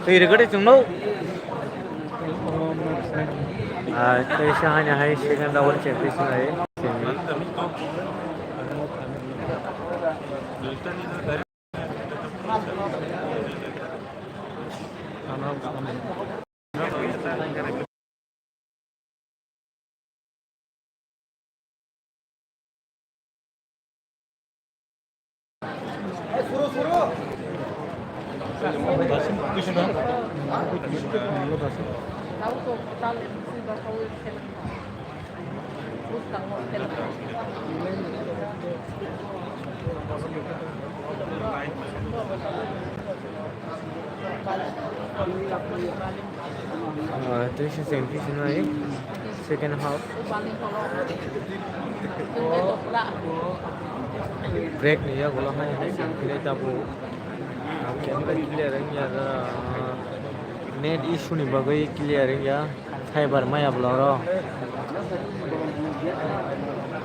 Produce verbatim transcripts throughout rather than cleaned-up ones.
Twi rwgwdi chwngno. Ah, tei se haino hai second round champion se hai. Ah, tei se champion se nai second half. Break ni yagulo hai hai champion tabuk. Ang khe clear wngya, ah, net issue ni bagwi clear wngya. Fiber maya bwlaro.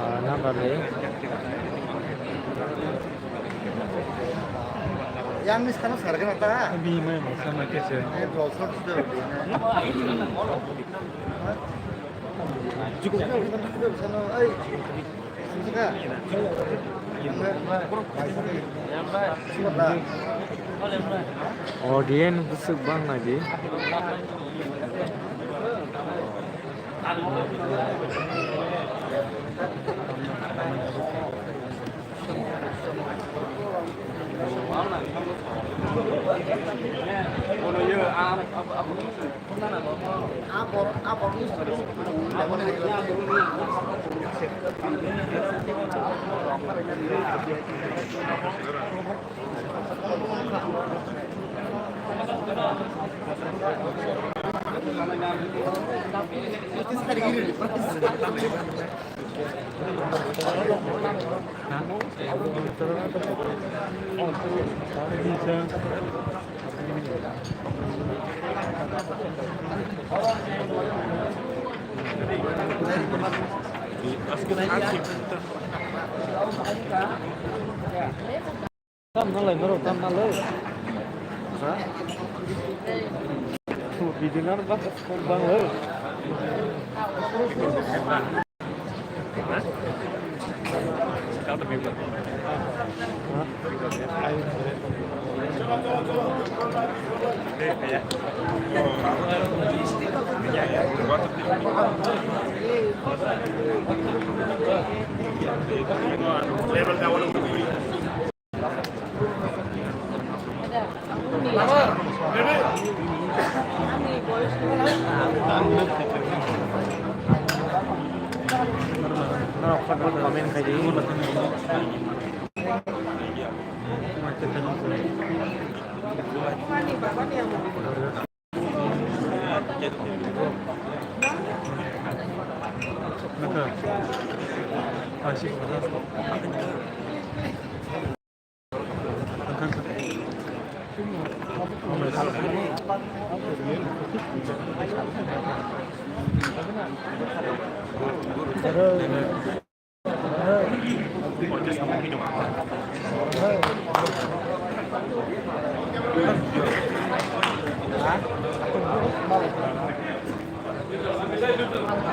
Ah, number ni. Yang ni sana sarga nata. Bi mai mo sama ke se. Eh, dua ratus sudah. Cukup. Sana, ai. Audience bwswk bang nai di. Tam nalai norok tam nalai. Ha? Video nar bang bang lai. Ha? Norok comment khai di.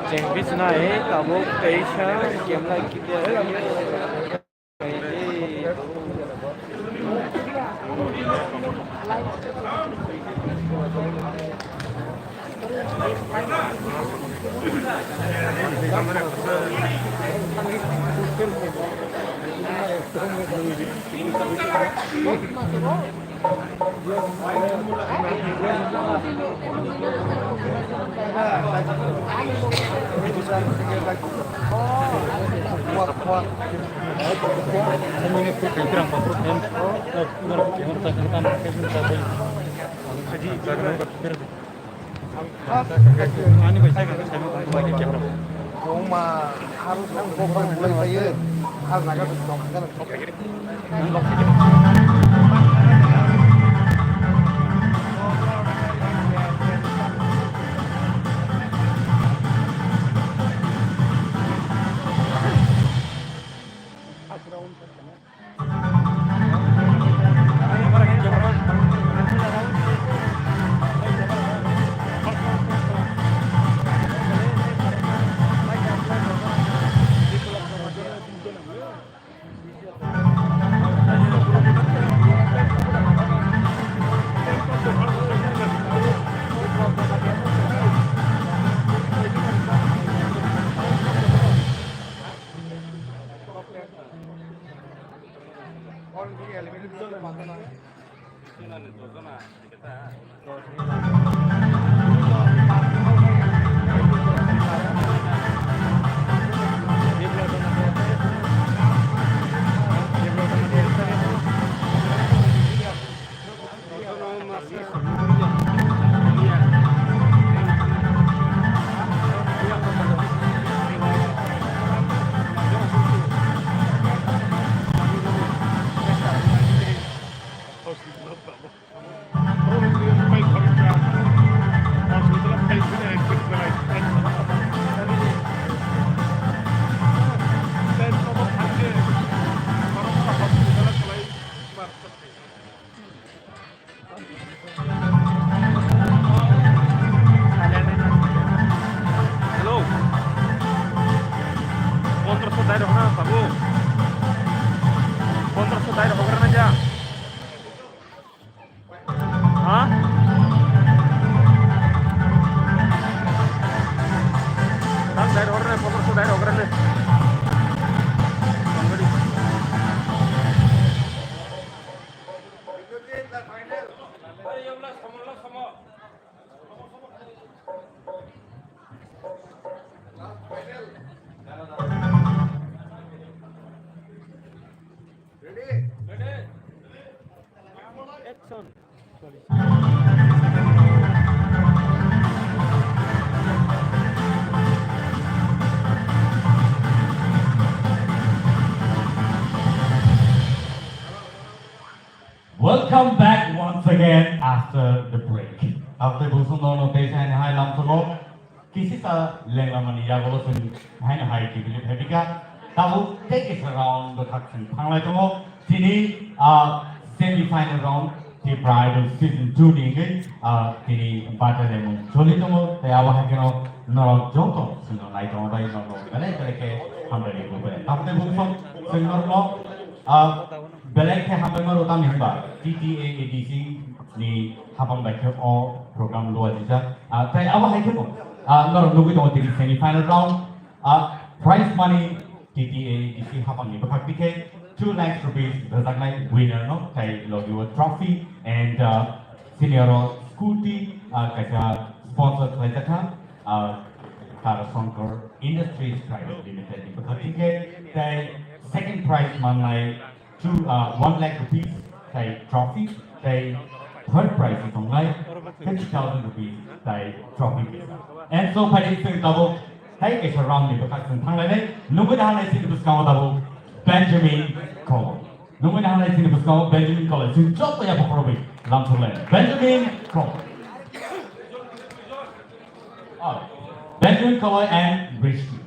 Chengkhe swnai tabuk teisa kemlai kide. Ani bai sai kha, sai ma kha, bai khe khe. Wngma, hal, ang kok bai bulai bai, hal jaga tong, hal tong. Hello. Pondroso dai rok na, babu. Pondroso dai rok hogra na ja. Ha? Dai rok na, pondroso dai rok na. Action. Welcome back once again after the break. Abtei busung no no tei sai hai lam solo. Kisisa lenglamani yagulo chwng haino hai kibili phaibika. Tabuk tei kisa round bwkhak chwng thanglai tongo. Tini, ah, semi final round, the Bridal Season two ni hwnkhe, ah, tini bathai laimung choli tongo. Tei abo hai kheno norok joto chwngno nai tongo bai norok belai belai khe hambai rwgo bai. Tabuk tei bumsong chwng norokno, ah, belai khe hambai mano tamni hwnba T T A A D C ni hapang bai khe o program luajijak. Ah, tei abo hai khe bo, ah, norok nugwi tongo tini semi final round. Ah, prize money T T A D C hapang ni bwkhak tikhe two lakhs rupees rwjaknai winner no, tei logi o trophy and, ah, senior o scooty, ah, kaisa sponsor khlaijak kha, ah, Tara Shankar Industries Private Limited ni bwkhak tikhe, tei second prize mannai two, uh, one lakh rupees tei trophy tei third prize tongnai fifty thousand rupees tei trophy kisa. And so, phai di chwng tabuk tei kaisa round ni bwkhak chwng thanglainai. Nugwi nahanai chini bwskango tabuk Benjamin Koloi. Nugwi nahanai chini bwskango Benjamin Koloi. Chwng joto ya bokhorogwi lamthorlainai. Benjamin Koloi. Oh, Benjamin Koloi and Brishti.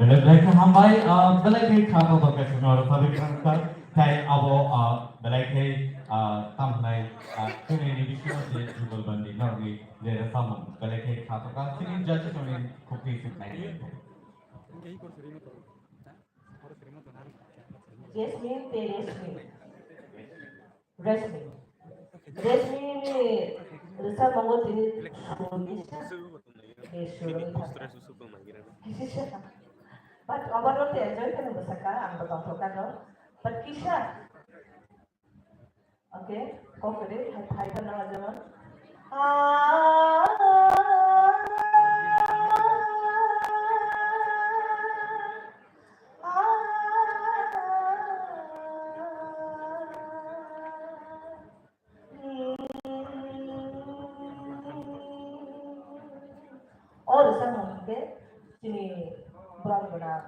Belai belai khe hambai, ah, belai khe kha kotor khe swngo rwchapwi khangkha. Tei abo, ah, belai khe, ah, tamo hwnai, ah, chini ni bisingo je jugalbandi norokni je rwchapmung belai khe kha kotor kha. Chini judges rokni khukti swngnai. Jasmine tei Rashmi. Rashmi. Rashmi ni rwchapmung o tini suru kisa. He suru kisa. But overall te enjoy khe bwsakha, ang bo tongthokha no. But kisa. Okay, kok kwrwi, hai phai khe nang jemon. O rwchapmung hwnkhe chini borok gwnang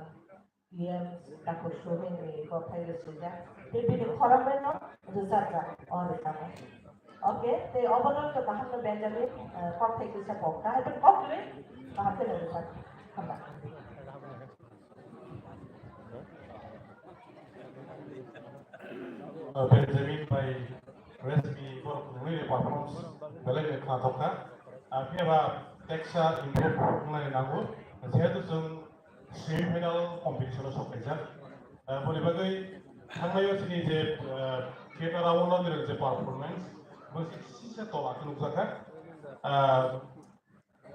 P M Takur Sohini ni kokthai rwsijak. Tei bini khorang bai no rwchapjak o rwchapmung. Okay, tei obono to kaham no Benjamin, eh, kokthai kisa kok. Kaham khe kok kwrwi, kaham khe no rwchap. Hambai. Uh, Benjamin bai Rashmi borok nungni performance belai ni khna thokha. Uh, phiya ba teksa improve wngnai nango. Jehetu chwng semi final competition o sok kaijak. Uh, boni bagwi thangnaio chini je, uh, theater round o nini je performance, bo sisa tola khe nukjakha. Uh,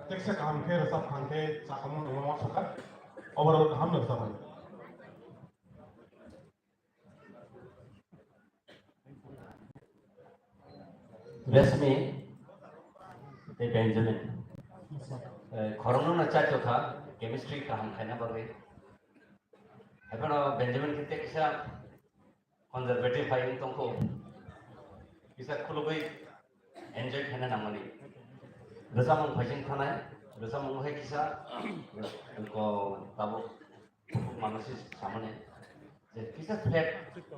Teksa kaham khe rwchap thang khe chakhamung rwma sokha. Overall kaham no rwchap thang. Rashmi tei Benjamin. Eh, khorokno no chaitokha, chemistry kaham khaina bagwi. Haiphano Benjamin khe teksa conservative hai wng tongkho. Kisa khulugwi enjoy khaina nangmani. Rwchapmung phaising thanai, rwchapmung hai kisa ko tabuk manasi samani. Je kisa flat,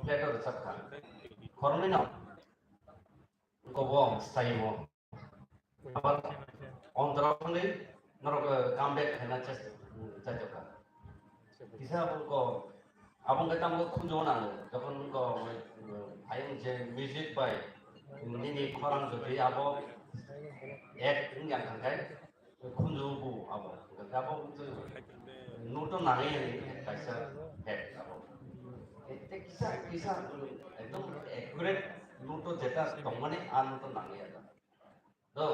flat o rwchapkha. Khoroknwi no kobo style bo. Abar ontorok thangwi norok, eh, come back khaina chest-, chaitokha. Kisa abo ko, abo wngkha tamo khunju nango, jokhon ko, eh, ayang je music bai nini khorang jodi abo ek wngya thangkhai, khunju bu abo. Abo note o nangwi kaisa head abo. Ekta kisa, kisa ekdom accurate note o jeta tongmani a note o nangwi abo. Do,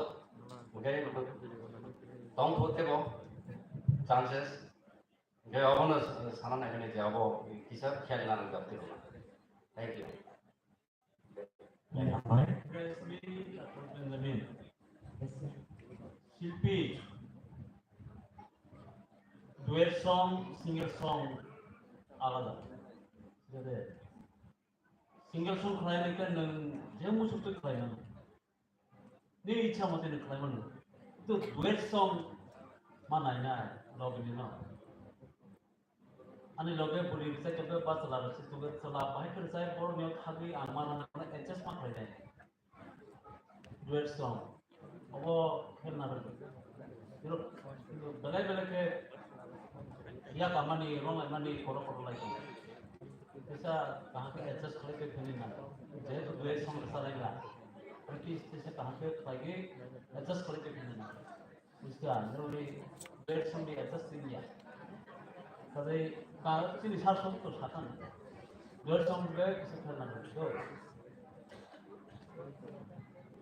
hwnkhe tongkho teibo chances. Hwnkhe obono sana naikhe je abo kisa khel nangjak tei rwna. Thank you. Benjamin. Shilpi. Duet song, single song alada. Single song khlainai khe nwng je muchuk twi khlainai. Nini ichha mate nwng khlai mano. To duet song ma nainai, loge ni no. Ani loge bwrwi rwchai tongkhe ba chwla rwchai tongkhe, chwla bahai khe rwchai, borok ni thagwi ang ma nang adjust ma khlainai. Duet song. Obo khe narwk. Belai belai khe yak amani, rong laimani, koro koro lai tong. Kisa kaham khe adjust khlai khe phini na. Jehetu duet song rwchalaila. Kisa kaham khe khlai khe adjust khlai khe phini na. Bujiya, norokni duet song ni adjust wngya. Kadai ka chini sar song to sakhan. Duet song be kisa khe narwk.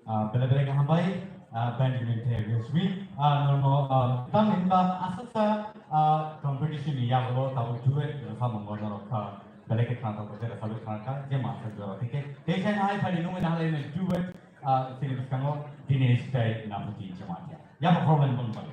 Ah, belai belai khe hambai, ah, Benjamin tei Rashmi. Ah, norokno, ah, tamo hinba aswksa, ah, competition ni yagulo tabuk duet rwchapmung norok kha belai khe khna tabuk je rwchapwi khna kha je ma aswk jora thike. Tei sai hai phali nungwi nahalai duet, ah, chini bwskango Dinesh tei Nabuti Jamatia. Yabo problem bang bang.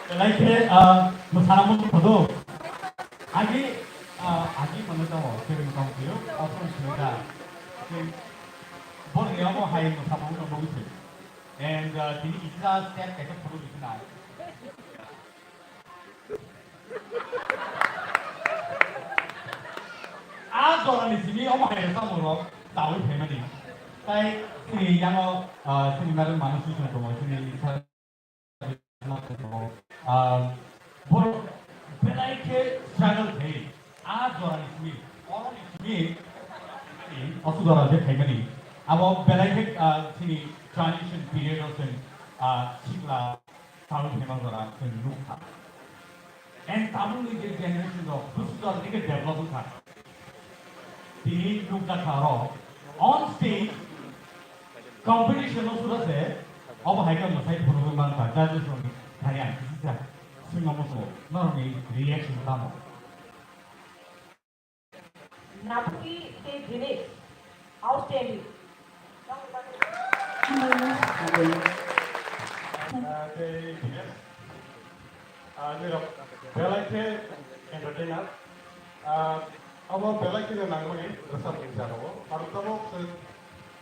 Belai khe, ah, mwsana mung thodo. Agi, ah, agi mano tamo, kiri mukam kiyo, option sini da. Bor ni amo hai mwsana mung no bisi. And, ah, tini kisa step kaisa photo bisi na. A jora ni simi omo hai rwchapmung rok chawi phaimani. Tai chini yango, ah, chini madam mano swi chwng tongo, chini sa-, ah, borok belai khe struggle khai a jora ni simi, oro ni simi, osu jora je phaimani. Abo belai khe, ah, chini transition period o chwng, ah, sikla Tabuk himang jora chwng nukha. And tabukni je generation rok, busi jora ni khe develop wngkha. Tini nukjakha oro on stage competition no sura se, obo hai khe mwsai phunugwi mankha, judges rokni thani ang kisa swngma muchungo, norokni reaction tamo? Napuki tei Dinesh, outstanding. Ah, tei Dinesh, ah, nirok belai khe entertainer. Ah, abo belai khe nangmani rwchapmung jaga o. Aro tabuk chwng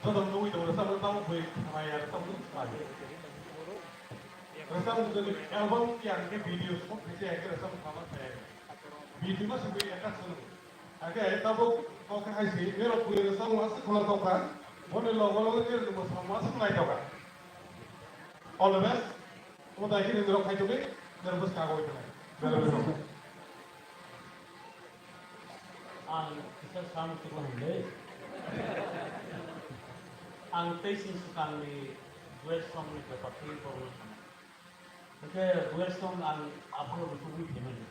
joto nugwi tongo rwchapmung tabuk bui khnaya rwchapmung khlai. Rwchapmung jodi album ya khe video sok khe ya khe rwchapmung khlama khlai. Video no sugwi attach swngo. Ake tabuk kok hai si, nirok bui rwchapmung aswk khwna tokha, boni logo logo nirok ni mwsamung aswk naitokha. All the best. Omo dai khe nirok khai tongwi, nirok bwskang oi tongnai. Belai belai. Ang kisa sam tukun hwnwi. Ang tei sing swkangni duet songni bepar twi borokno sana. Duet song ang aphuru rwchugwi phaimani.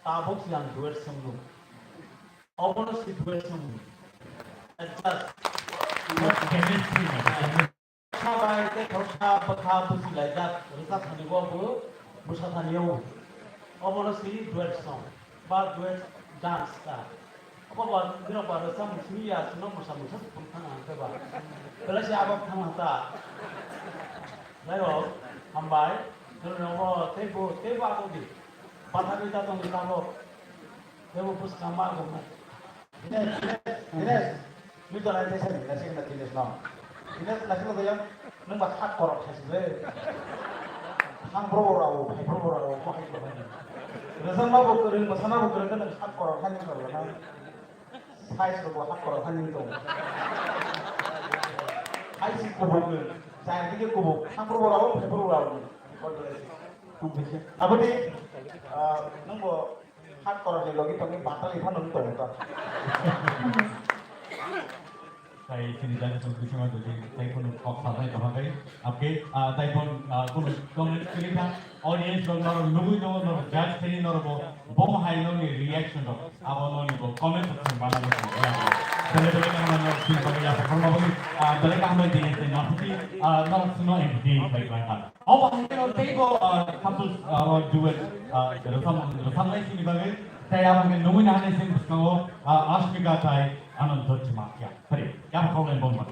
Tabuk se ang duet song no. Obono se duet song no. Adjust. Sabai tei thorsa bwkha busilaijak rwchap thani bo bo bwsa thani o. Obono se duet song ba duet dance ka. Obo ba bini ba rwchap simi ya sino mosa mosa phang thang ang khe ba. Belai se abak thang ta. Jai hok, hambai. Nang obo tei bo tei bo abak di. Bathagwi ta tongwi tabuk. Tei bo bwskang ma gumnai. Dinesh, Dinesh, Dinesh. Nini to lai tesa ni, nasi kena Dinesh no. Dinesh, nasi lo yang, nang ba hat korok hai sih. Hang bro bro, hai bro bro, ko hai bro. Rasa ma bo kering, masa ma bo kering kan hat korok hai ni korok na. Size lo bo hat korok hai ni to. Hai si kubuk ni, jai dige kubuk, hang bro bro, hai bro bro. Abadi, ah, nang bo Hat korokni logi tongwi batali phano wng tongo ta. Tai chini jani song bisingo jodi tai kono kok salnai tongkha tai, okay, ah, tai bon, ah, kono comment kwrwi kha, audience rok norok nugwi tongo, norok judge khaini norok bo, bo hai nokni reaction rok, abo nokni bo comment section bana bo tongo. Belai belai kaham norok sini bagwi ya, khorma bagwi, ah, belai kaham bai tini tei naphati, ah, norok sino entertain khlai khlai kha. Obo hai kheno teibo, ah, couples, ah, o duet, ah, rwchapmung, rwchapnai chini bagwi. Tei abo hai khe nungwi naharnai chini bwskango, ah, Ashmika tai Anand Chakma kya. Sorry, kya problem bomba.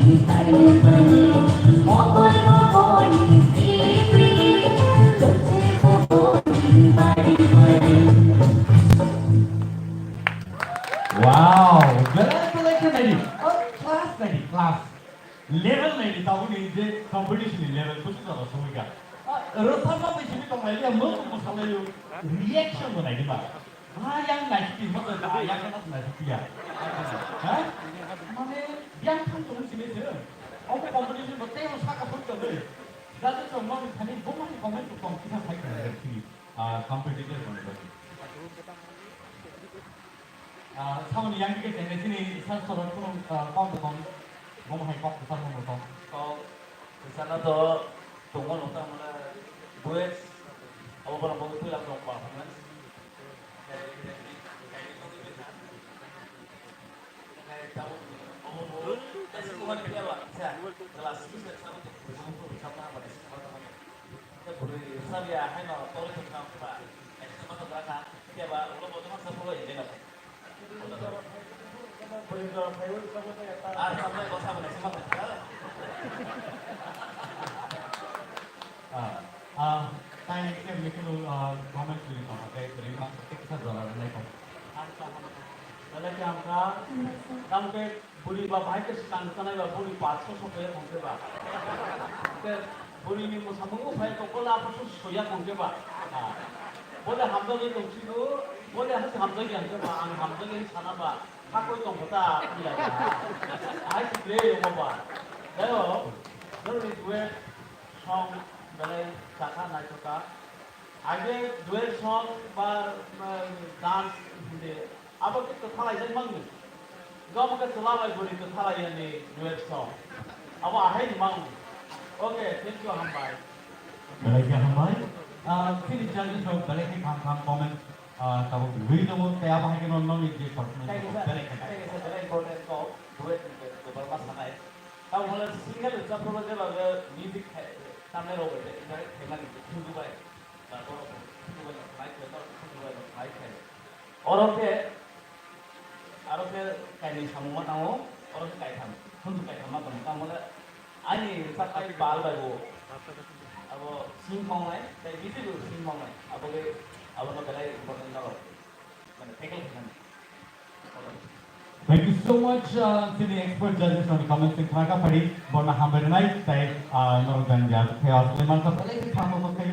Wow, belai belai khe naidi. Oh, class naidi, class. Level naidi, tabukni je competition ni level, busi jora songwi kha. Ah, rwchapma bai simi tong lai liya, mung mung salai yo. Reaction bo naidi ba. Ah, yang naisik ti, mother, ah, yang kana naisik ya. Ha? Mane, yang thang tong sini je. Omo competition bo tei saka phut tong dei. Judges rok mani thani bo mani comment rok tong kisa khai kha sini. Ah, competitor rok ni bagwi. Ah, samani yang dike tene sini sa sorok kono, ah, kok tong. Bo hai kok sa kono tong. Kok sana to tongmo nokta mane duet abo borok bo puila tong performance. Ah, ah, tai ke mikulu, ah, comment tuli tong, tai beri ma, tik sa jora nai tong. Ang sa hana. Lale ke ang ka, tang ke buri ba bahai ke sang tanai ba buri patso so pe tong ke ba. Ke buri ni mo samung u phai ko kola patso so ya tong ke ba. Ah. Bole hamdo ni tong sigo, bole hasi hamdo ni ang ke ba, ang hamdo ni sana ba. Hakoi tongkha ta, pila ta. Hai si ble yong ba. Dayo, noro ni duet song belai chakha naithoka. Age duet song ba, ba dance hindi. Abo khe kwthalai jai mangni. Gamo khe chwla bai bwrwi kwthalai yani duet song. Abo ahai ni mangni. Okay, thank you, hambai. Belai khe hambai. Ah, chini judges rok belai khe kham kham comment. Ah, tabuk wi tongo, tei abo hai kheno nokni je performance Thank you, sir. Belai khe nai. Thank you, sir. Belai important kok, duet ni je, je, Burma sanai. Tamo hwnle single rwchapmano jeba je music khai, tamle rok bai je, enjoy khaimani je, khunju bai. Ba borok khunju bai no khlai khe, borok khunju bai no khlai khe. Oro khe, aro khe kainwi samung ma tongo, oro khe kaitham, khunju kaitham ma tongo. Tamo hwnle Ani rwchapnai bal bai bo abo sing mongnai, tei bisi bo sing mongnai, abo le abono belai important jago, mane tackle khainani. Thank you so much, uh, chini expert judges rokni comments wng kha kha phari, bono hambai rwnai, tei, uh, norok jani dia khe asle mansa belai khe khamo khe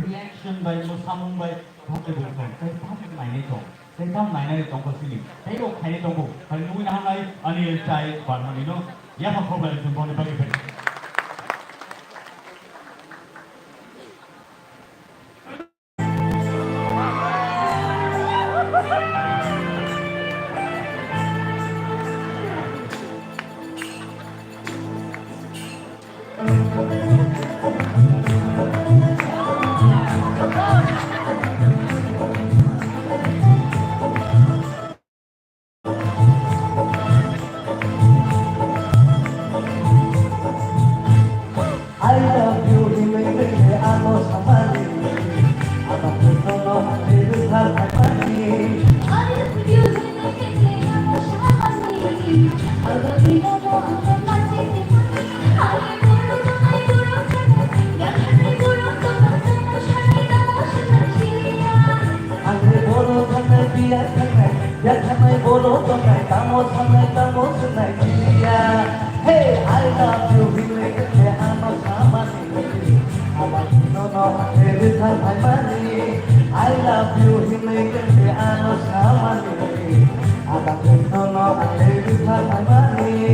reaction bai, mo samung bai, bhakle bo tong, tei bhakle nainai tong. Tei tamo nainai tongkha sini. Tei rok khainai tongo. Phai nugwi nahanai ani chai barmani no. Yapha khorbai chwng boni bagwi phai. I love you, hinwi tongkhe ano samani. Ano tongno ani rwkha khaimani. I love you, hinwi tongkhe ano samani. Ano tongno ano samani. Ani borok thangnai, biya thangnai, ya thangnai borok thangnai, tamo thangnai, tamo thangnai, biya. Hey, I love you, hinwi khe ano samani. Abang nono, hey, rwkha khaimani. I love you, hinwi khe ano samani. Abang nono, hey, rwkha khaimani.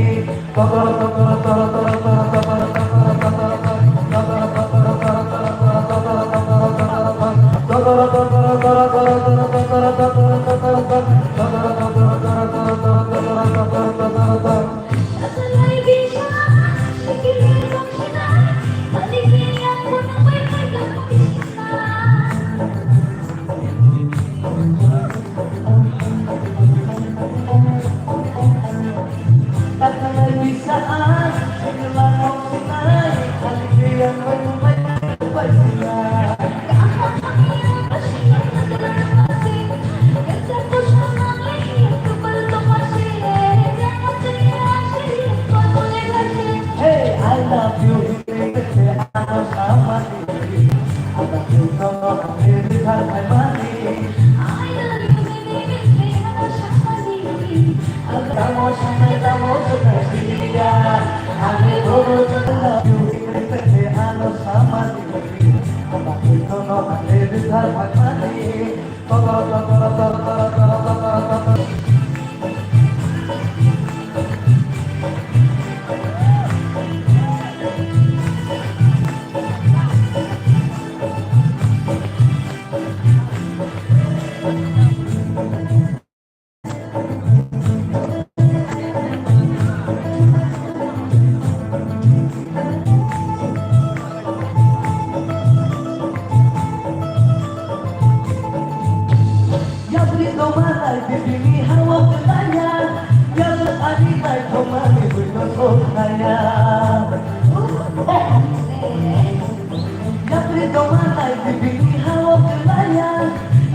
Yapri doma nai bibini hao kelaya,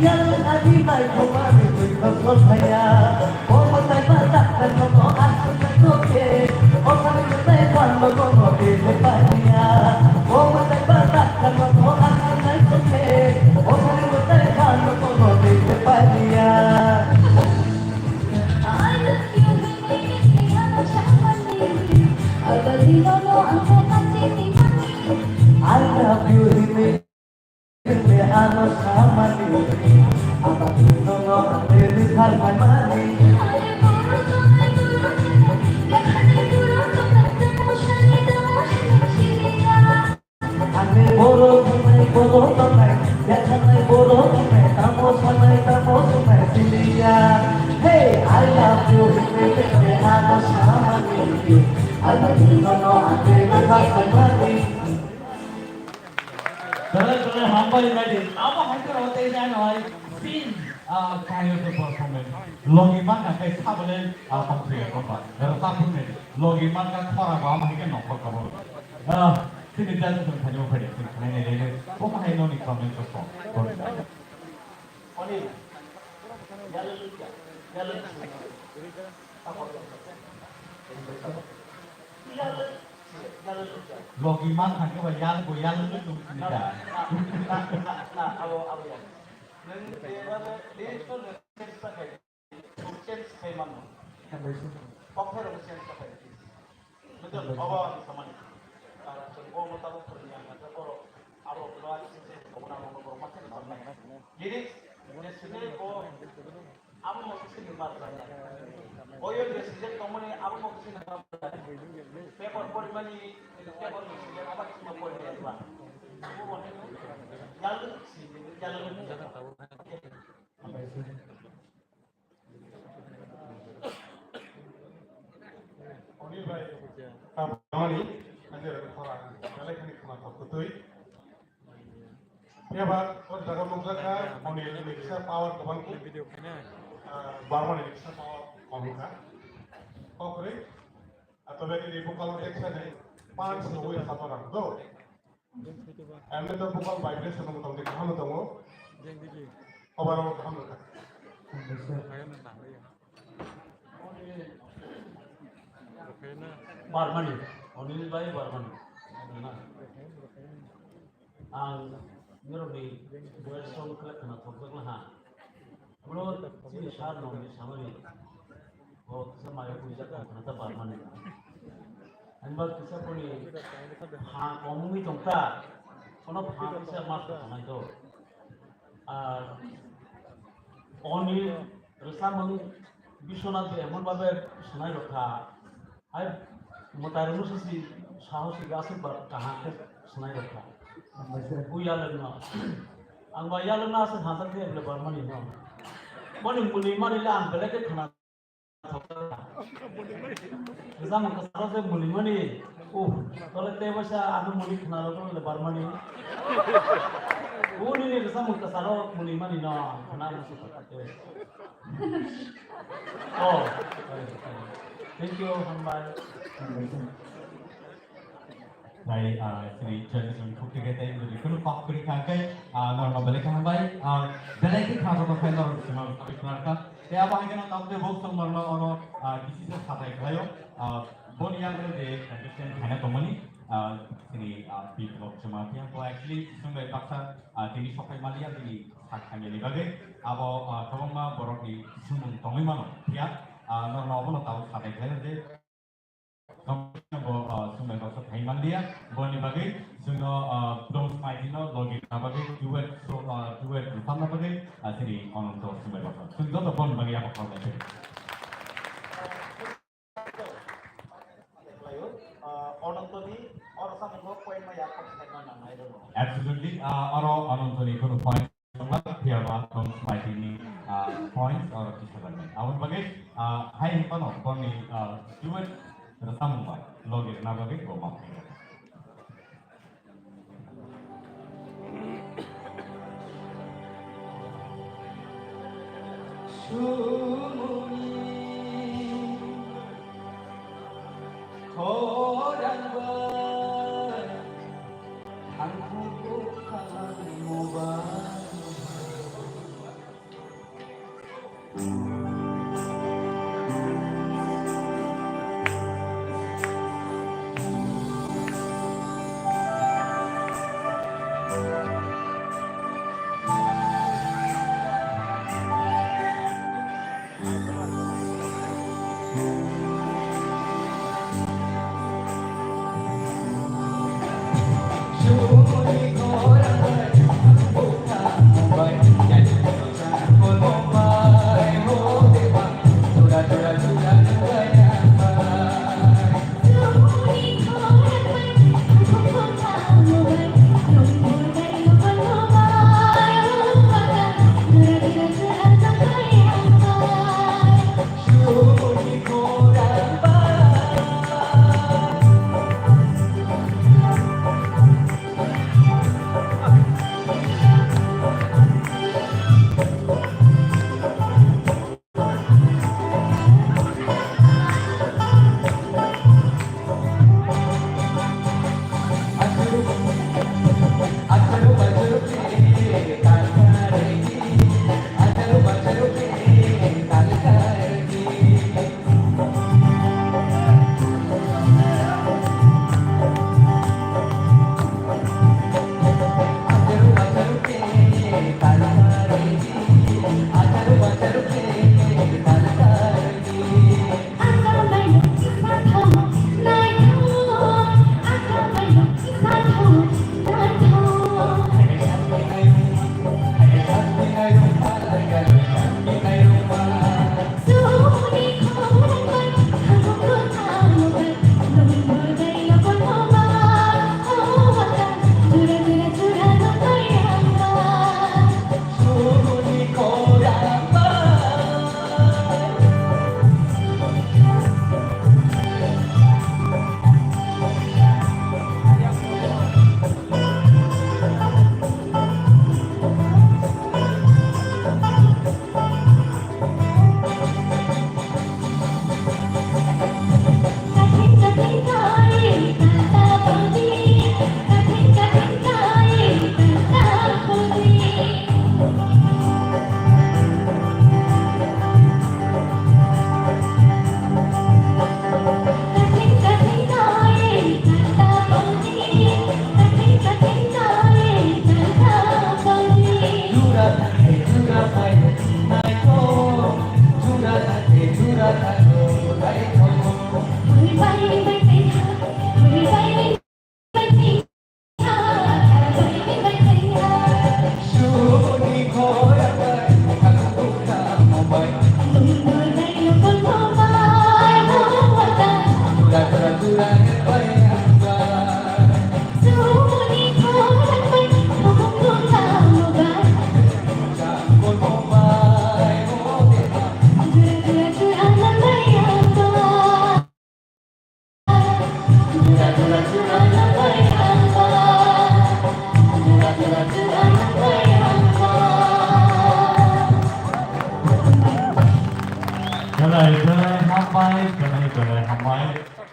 yang ani nai doma ni bui kosol kaya. O matai ba tak kan no asal kan no ke, o sari matai kan no no ke le paya. O matai ba tak kan no asal kan no ke, o sari matai kan no no ke le paya. I love you, baby, I'm a shaman. I love you, baby, I'm a shaman. Ani borok wngnai, borok tongnai, yakhanai borok wngnai, tamo sanai, tamo sunai, siliya. Hey, I love you, hinwi tongwi ano samani. I love you, no, no, ang tei bwkha saimani. Belai belai hambai nadi. Abo hai khe rw tei jani hai. Sin, ah, kayo to performance. Logi man ka kai sabale, ah, pang priya kompa. Rasa pun nadi. Logi man ka khora ba ma hai khe nokor ka bo. Ah, Chini judge rok thani bo phaidi, chini thani nai nai nai. Bo ma hai noni comment rok kok. Oni, yalo lukya, yalo lukya. Logi man thangke ba yal bo yal luk luk chini da. Na, na, na, abo, abo ya. Nang te ba de, de to de, change khai mano. Kok khai rok change khai. Betul, obo ang samani. Ar chwng bo mo tabuk phwrwngya, hwnkhe borok abo kwlai se se obo na obo borok ma se samani. Lyrics, je sini bo abo mo se ni mar jani. Oyo je sini tongmani abo mo se ni mar jani. Paper porimani, paper ni sini abo sini porimani ba. Abo mo yal si, yal. Oni bai, tamani, ande rok khora, belai khani khuna kok kutui. Phiya ba, o jaga nukjak kha, oni ni kisa power kwbang khe, ah, Barma ni kisa power kom kha. Kokri, atau bagi di bukal dek sa ni, pan sewi apa orang tu. Emne to bukal vibration no tong di kaham tongo. Obar obar kaham no. Barmani, Onil bai Barmani. Ang nirok ni duet song khlai khna thokjak laha. Bro, chini sar nong ni samani. Bo kisa mayo puijak tong khna ta Barmani. Ani ba kisa puni ha komungwi tong ta. Kono ha kisa mas tongnai to. Ar Oni rwchapmung Biswanath de emon babe swnai rokha. Hai mwtai rwnu sisi sahosi aswk ba kaham khe swnai rokha. Bui yalwkno. Ang ba yalwkno aswk hamjak khe bwle Barmani no. Boni mwnwi mani le ang belai khe khna. Rwchapmung kwcharo se mwnwi mani. Uh, tole tei baisa ano mwnwi khna rokno le Barmani. Uni ni rwchapmung kwcharo mwnwi mani no khna musu. Oh, thank you, hambai. Tei, ah, chini tradition khuk tike tei bwrwi kunu kok kwrwi kha khe, ah, norno belai khe hambai, ah, belai khe kha rokno khai norok chwngno sabai khna kha. Tei abo hai kheno tabuk tei bok song norno oro, ah, D C sa satai khlaio, ah, boni yang je contestant khaina tongmani, ah, chini, ah, Biplab Jamatia bo actually chwng bai baksa, ah, tini sokai maliya bini sak hamyani bagwi abo, ah, kwbangma borokni swngmung tongwi mano. Phiya, ah, norno abono tabuk satai khlaio je Bo, ah, chwng bai baksa thai manliya, boni bagwi chwngno, ah, Dom Smaitino logi rwna bagwi duet song, ah, duet rwchapna bagwi, ah, chini Ononto chwng bai baksa. Chwng joto boni bagwi yapha khairoknai. Ah, Onontoni oro samungbo point ma yapha khairokna nangnai rwno. Absolutely, ah, oro Onontoni kunu point Phiya ba tong smaitini, ah, points or kisa bai. Aboni bagwi, ah, hai hwnphano boni, ah, duet rwchapmung bai logi rwna bagwi bo ma phaikha. Khorang bai, thangkhu bwkhang mobile. Belai, belai hambai, belai, belai hambai.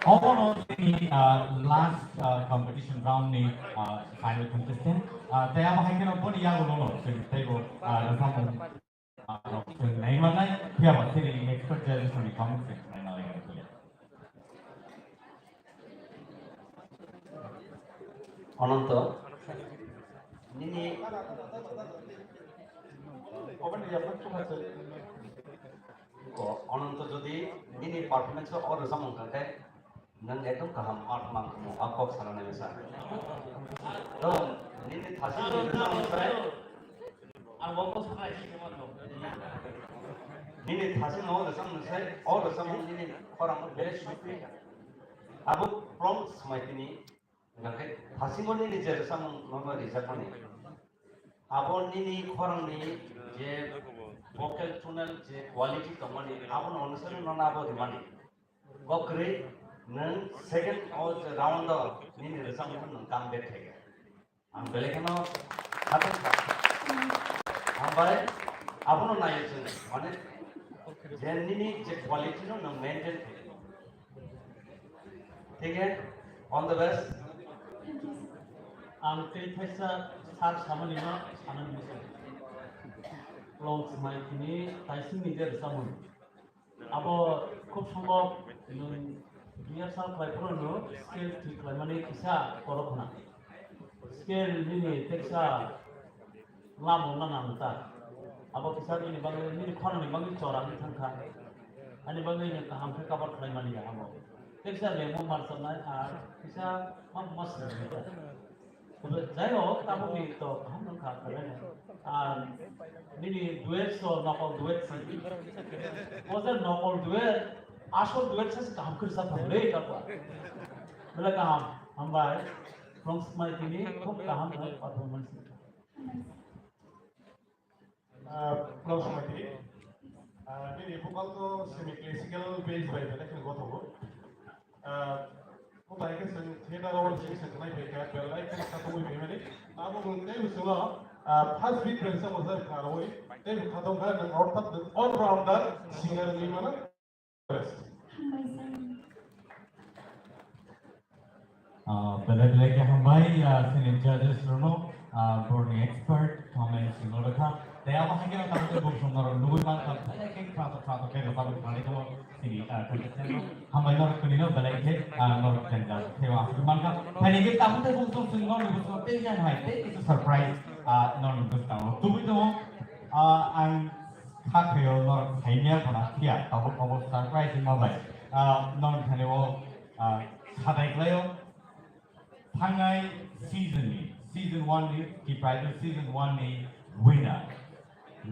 Obono chini, ah, last, ah, competition round ni, ah, final contestant. Ah, tei abo hai kheno boni yago nono, chwng teibo, ah, rwchapmung, ah, rok chwng nai mannai, phiya ba chini expert judges ni comment section nai nai. Ananto, nini, o, Ananto, jodi nini performance o rwchapmung kha khe, nwng ekdom kaham art mang khumu, a kok sana nai mesa. To, nini thasi rwchapmung khe, Ang bo bwswk naisingwi mano. Nini thasi no rwchapmung se, o rwchapmung nini khorang no belai sukri. Abo prom swmai tini, hingkhe thasingbo nini je rwchapmung no rijak mani. Abo nini khorang ni je vocal tonal je quality tongmani, abo no onusari no abo rimani. Kokrwi nwng second o je round o nini rwchapmung no nwng come back khaikha. Ang belai kheno khatung kha. Hambai, abono naio chwng, mane, je nini je quality no nwng maintain khlai. Again, all the best. Ang tei thaisa sir samani no sanani muchung. Long smai tini taising ni je rwchapmung. Abo khub sombhob nwng rehearsal khlai phuru no scale thik khlaimani kisa koro khna. Scale nini teksa lama wngna nang ta. Abo kisa nini bagwi, nini khorang ni bagwi chora wngwi thang kha. Ani bagwi nwng kaham khe cover khlai mani ya abo. Teksa lemo mar chornai ar kisa ma mas. Jai hok, tabuk ni to kaham wng kha, kha. Ar nini duet so nokol duet si. O je nokol duet, asol duet sa si kaham khe sa thang le ka pa. Bela kaham, hambai. From smai tini khub kaham performance. Ah, Klaus Mati. Ah, nini vocal to semi classical base bai belai kheno gothogo. Ah, o bai khe chwng theater o sing se khlai bai kha, belai kheno khatungwi bai mani. Abo bo tei bo chwngno, ah, first beat bai sa bo sa kharwi. Tei bo khatong kha nwng orthat nwng all rounder singer ni mano. Hambai sir. Ah, belai belai khe hambai, ah, sini judges rokno, ah, borni expert, comment sino lekha. Tei abo hai khe tamo tei bung song norok nugui man kha, belai khe khrato khrato khe rwchapwi khnani tamo sini, ah, contestant rok. Hambai norok kwnwi no belai khe, ah, norok jeng jang khe aswk man kha. Phaini khe tamo tei bung song sini norok bwskango tei jan hai tei kisa surprise, ah, norok bwskango tubui tongo. Ah, ang Kha khayo norok saimya khna phiya, tabuk tabuk surprise wngma bai. Ah, norok thani o, ah, sadai khlaio. Thangnai season ni, season one ni, Kiphilwng season one ni winner,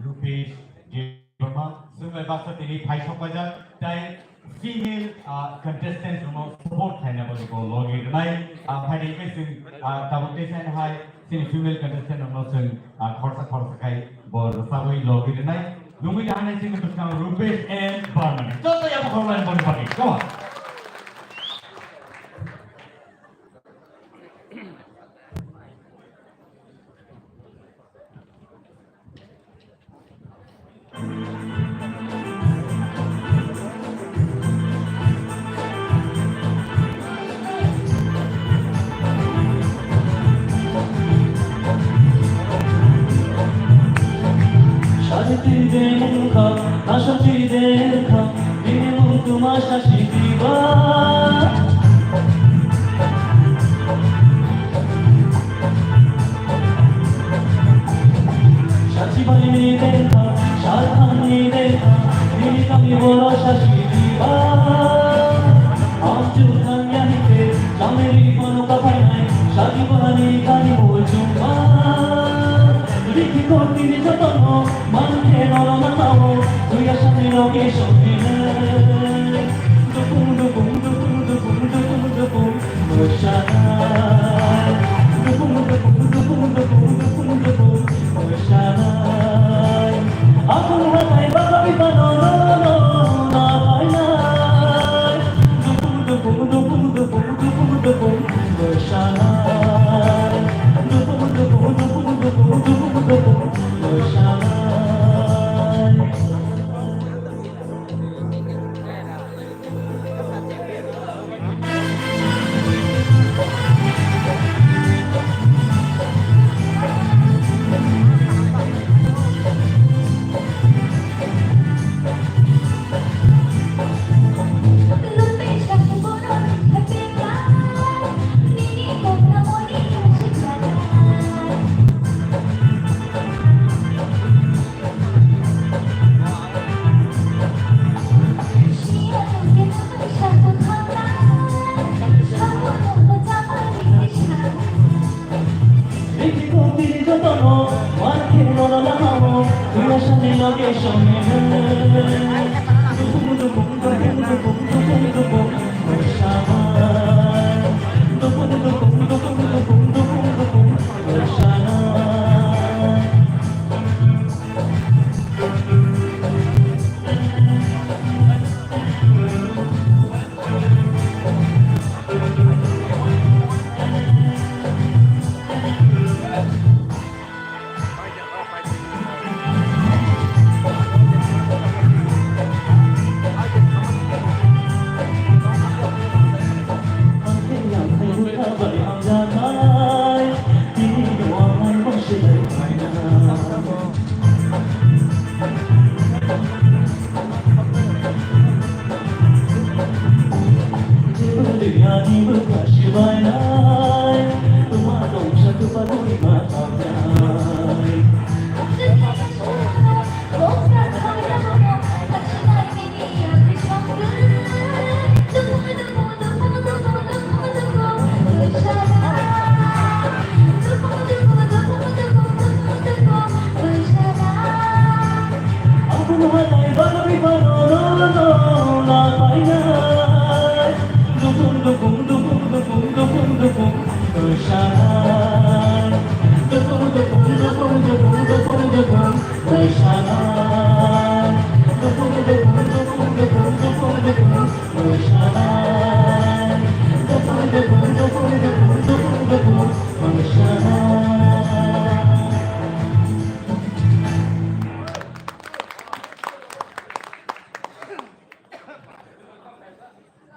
Rupesh Debbarma, swngbai baksa tini phai sokpaijak, tai female, ah, contestant rokno support khlaina bagwi bo logi rwnai. Ah, phaidi khe chwng, ah, tabuk tei saino hai chini female contestant rokno chwng, ah, khorsa khorsa khai bo rwchabwi logi rwnai. Nungwi da hanai chini bwskango Rupesh M Barmani. Joto yabo khoroknai boni bagwi. Come on. Shadi twi de mungkha, nasha twi de kha, bini mung tuma shashi twi ba. Sachi bhai ni dekha, shadhan ni dekha, nini kami boro shashi diba. Amchu thangya hite, chameri kono kapai nai, shadi bhai ni kani bo chuma. Riki koti ni jotono, man khe noro na tao, tuya shani location ni. Dukung, dukung, dukung, dukung, dukung, dukung.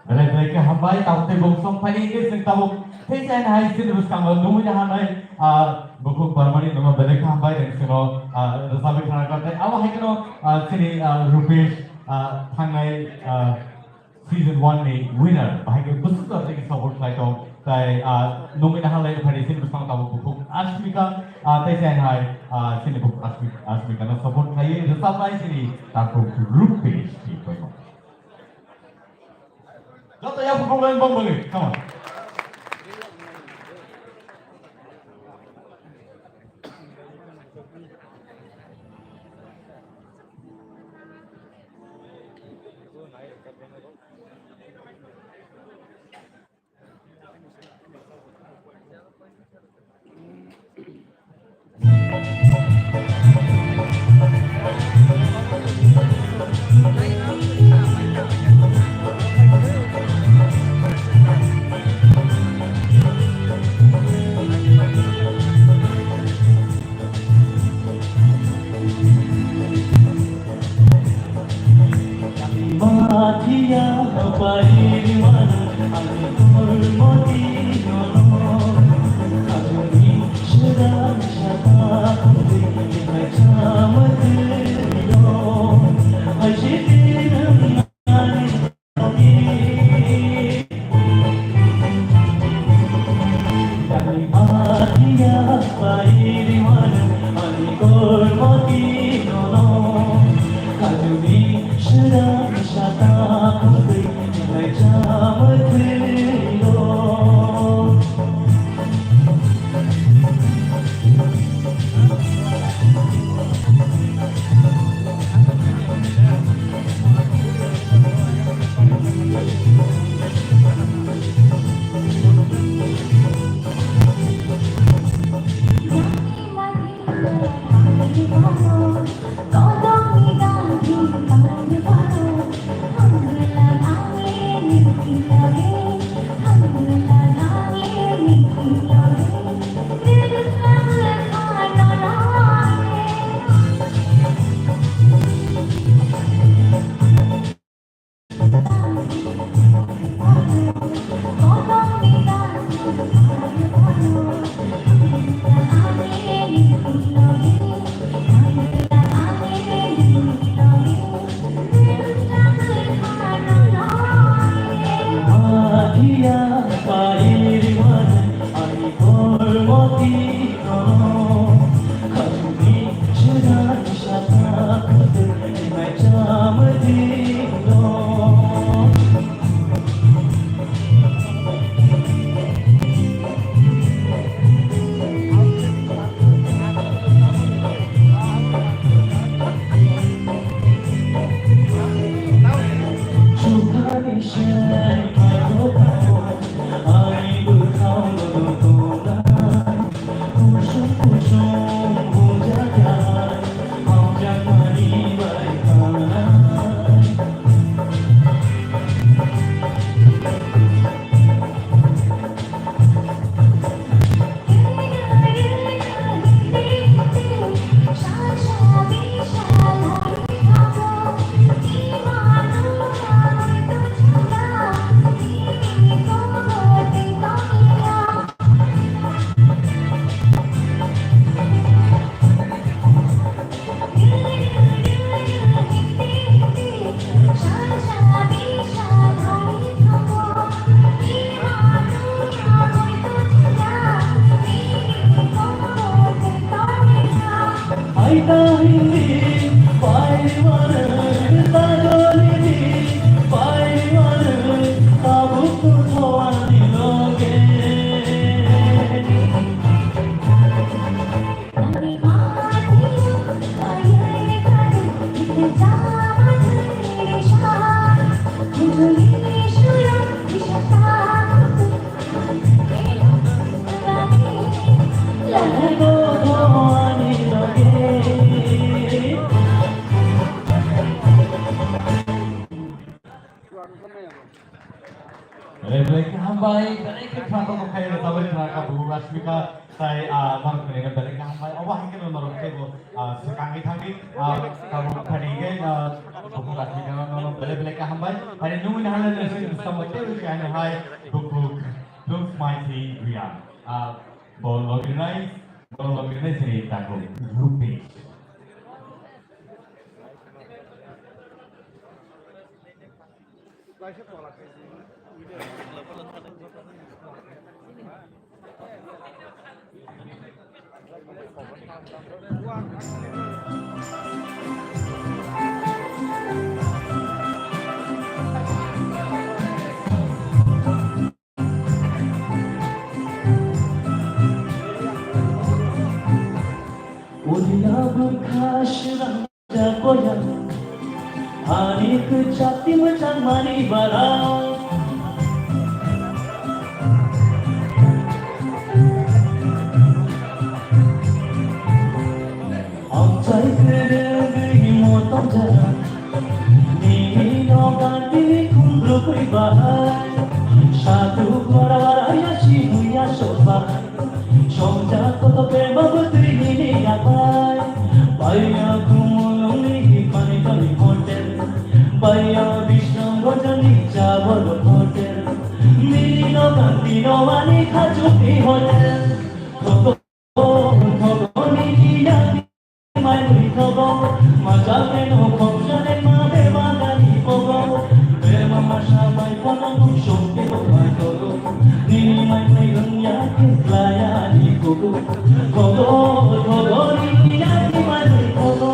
Belai belai khe hambai, tabuk tei bung song phai ni hwnkhe chwng tabuk tei chai hai chini bwskango nungwi naharnai, ah, bukhuk barmani nungno belai khe hambai, chwngno, ah, rwchapwi khna kha tei abo hai kheno, ah, chini, ah, Rupesh, ah, thangnai, ah, season one ni winner, bahai khe bwswk jora tei support khlai tong, tai, ah, nungwi naharlai phai ni chini bwskango tabuk bukhuk Asmika, ah, tei chai hai, ah, chini bukhuk Asmi-, Asmika no support khlaiwi rwchapnai chini takhuk Rupesh ni koimo. Joto ya bukhuk line bong bali, come on. Belai belai khe hambai, belai khe khwlangkha kok khairok tabuk khwlangkha bubu Rashmika tai, ah, norok khairokno belai khe hambai. Obo hai khe norok teibo, ah, swkangwi thangwi, ah, tabuk khairokhe, ah, bubu Rashmika no belai belai khe hambai. Hai nungwi nahale nasi sambai tei wisi ano hai bubu Prince Mighty Bhaiya. Ah, bo logirnai, bo logirnai sini taku Rupesh. Udia bwkha swrang jagoya, ani kwchati mwchangmani bara. Amchai kwrwngwi motom jara, nini noga tini khumrwkwi bahai. Sadu gora wara ya simu ya soba. Songjak koto bema bwtwi nini yapai. Baiya Khumulwngni Pani Pani Hotel. Baiya Bisram Rojani Chawal Hotel. Nini noga tino ani khachukni hotel. Thogo, thogo nini yakni Mai thogo, ma jale no khokjale ma bebagani pogo. Bema ma sabai kono tung shokti bo mai thogo. Nini mai mai rung ya ke playa ni kuku. Thogo, thogo nini ya ki mai thogo.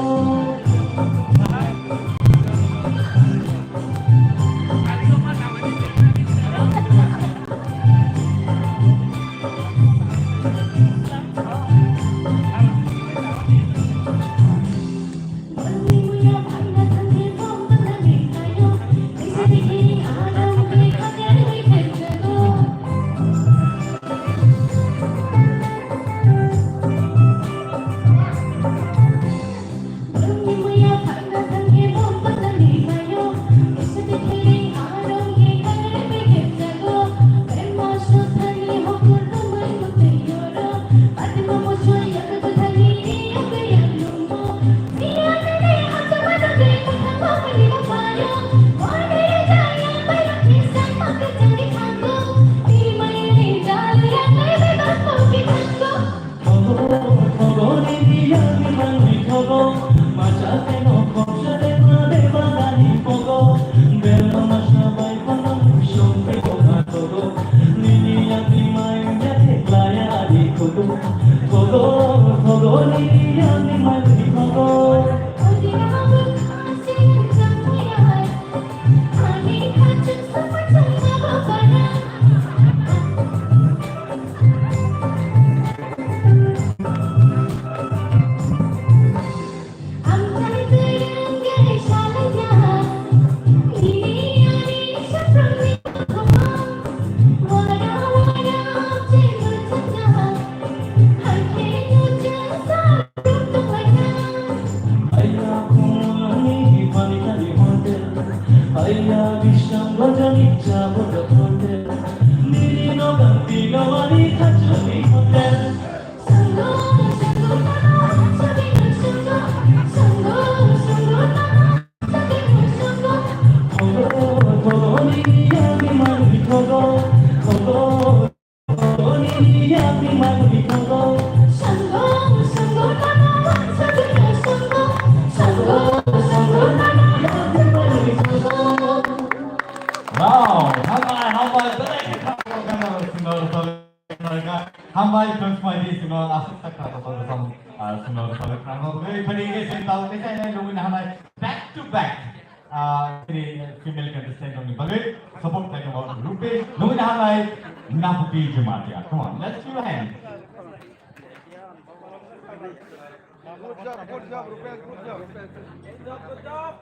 Wow, hambai, hambai, belai khe khapang kha, swngo, swngo, swngo, hambai, tong smai di, swngo, aswk sakha, tong, tong, tong, ah, Sumno Rupal Krango, very funny, yes, and now, this and then, we have, like, back to back. Uh, three female contestant on the bagay, support like about Rupesh, no, we have, like, Naputi Jumatia. Come on, let's give a hand. Good job, good job, Rupesh, good job.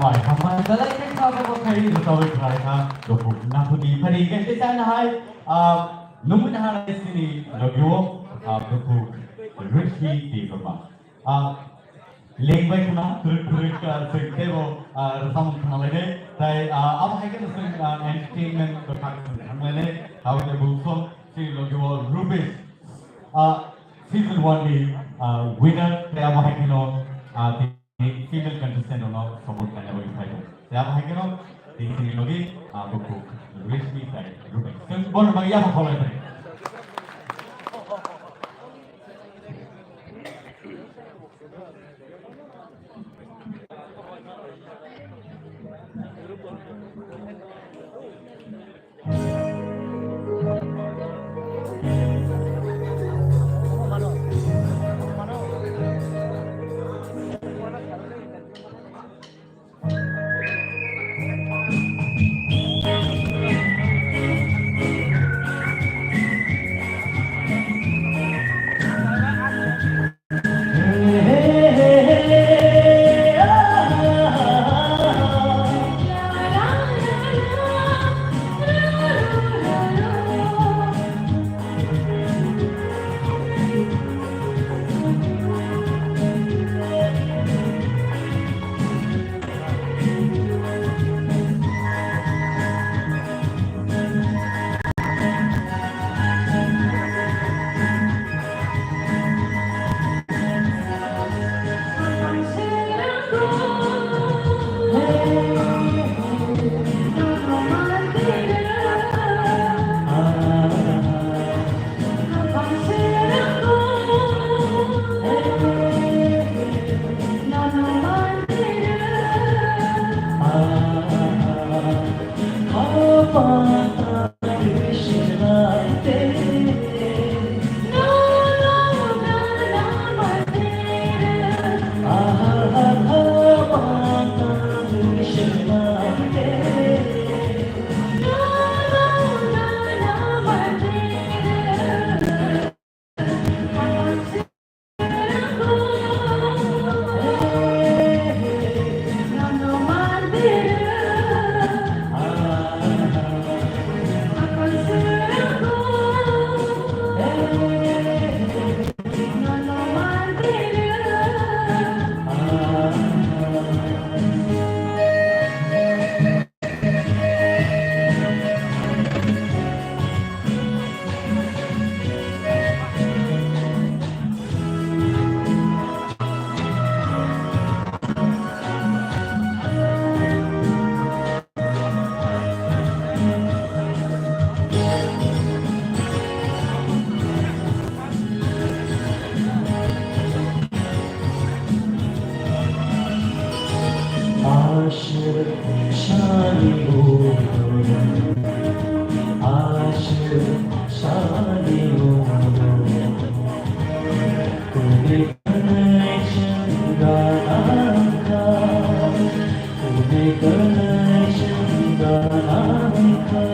Mai hambai belai khe kha bo khai rwtawi khlai kha, dopuk naphuni phari khe tei chana hai, ah, nungwi naha sini logio, ah, dopuk Rishi Debbarma. Ah, lengbai khna, kwrwk kwrwk, ah, chwng teibo, ah, rwchapmung khnalainai. Tai, ah, abo hai kheno chwng, ah, entertainment kwthar chwng thanglainai. Abo khe bo song chini logio Rupesh, ah, season one ni, ah, winner. Tai abo hai kheno, ah, female contestant rokno support khlaina bagwi phai tongo. Tei abo hai kheno tini chini logi, ah, bukhuk Reshmi tai Rupai. Chwng bono bagwi yapha kholai bai. Aswk sani ulo, aswk sani ulo, kuni kuni chwng ganang kha, kuni kuni chwng ganang kha.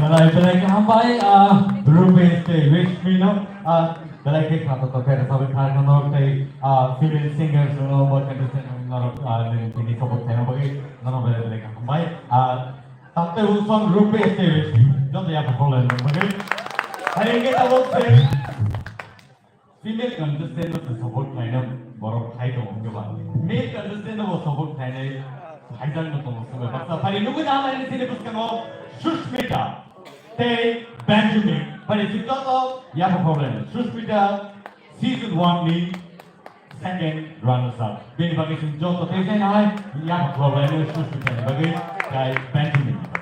Belai belai kaham bai, ah, Rupesh tei Rishmi no, ah, belai khe kha to khe sabai kha no tei, ah, female singers no bo contestant no, ah, nini tini support khaina bagwi nono belai belai kaham bai, ah, Tamte usong Rupesh tei Rishmi joto ya performance bagwi. Hai ke tabok se. Female contestant no support khlaina borok hai tongo hwnkhe ba. Male contestant no support khlainai haijak no tongo sumai baksa. Phari nugwi da lai ni sini bwskango Sushmita tei Benjamin. Phari si joto ya problem. Sushmita season one ni second runners up. Bini bagwi chwng joto tei jai nai ya problem ni Sushmita ni bagwi tei Benjamin ni bagwi.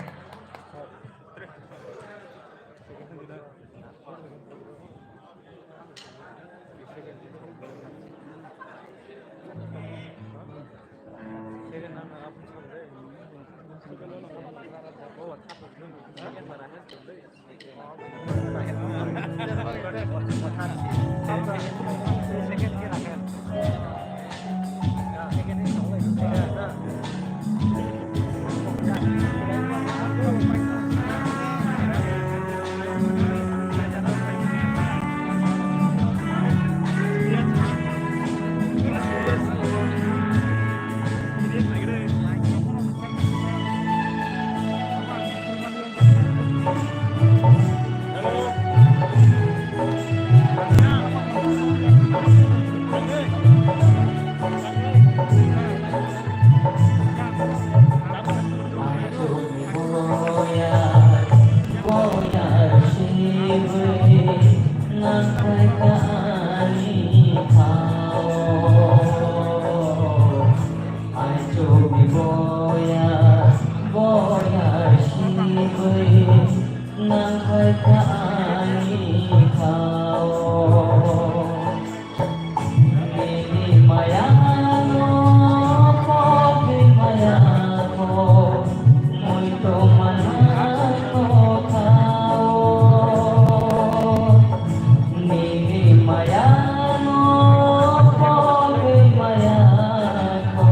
Nang khai kha ani thao. Nini maya no pogwi maya ko, mui to mana no thao. Nini maya no pogwi maya ko,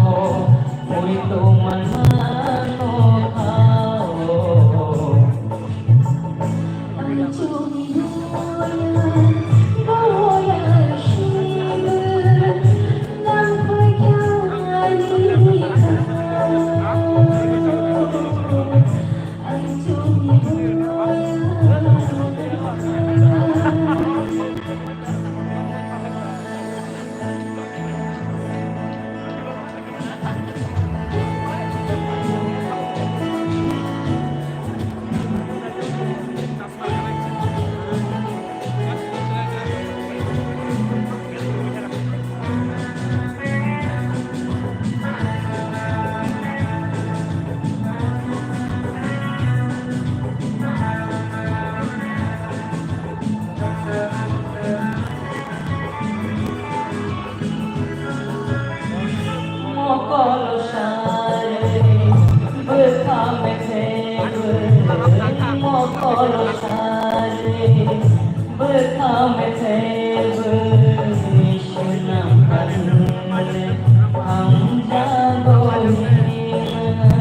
mui to mana no thao. Mokol sari, bwkha methebwi, mokol sari, bwkha methebwi, swnam kanle hamjago hino.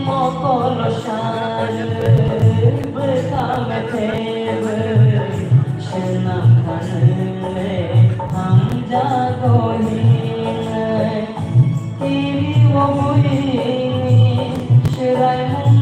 Mokol sari bwkha methebwi swnam kanle hamjago hino. Kiri o buini swraimung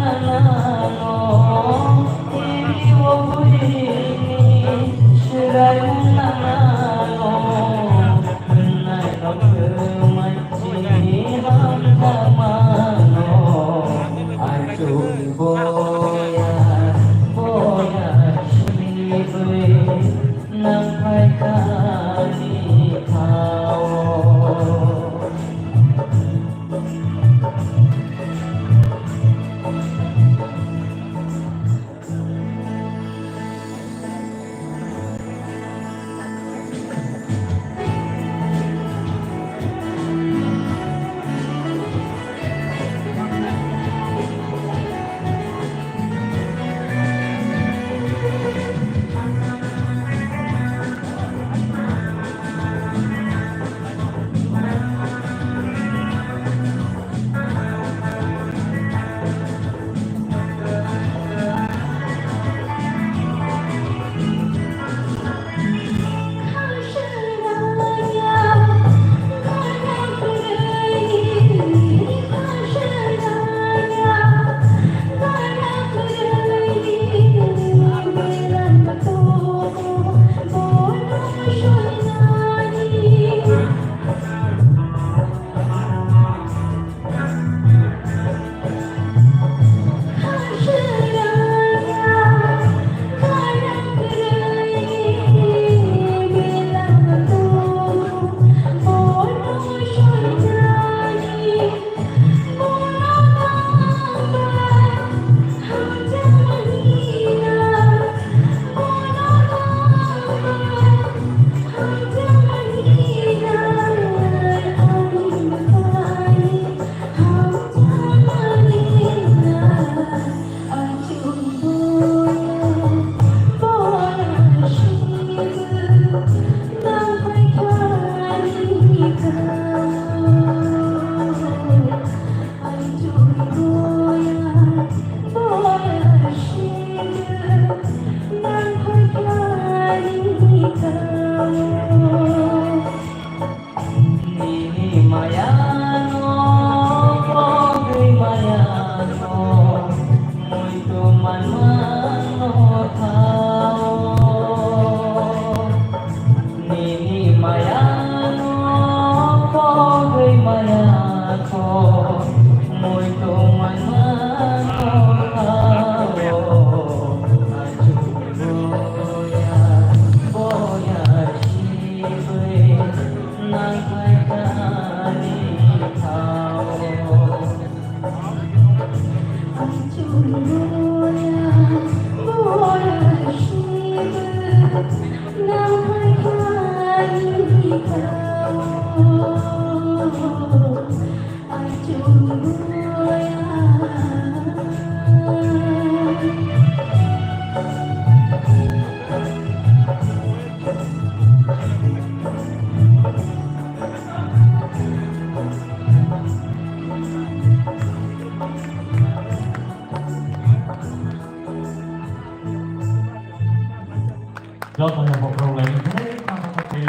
Joto no bokhorok lai ni belai khna khe,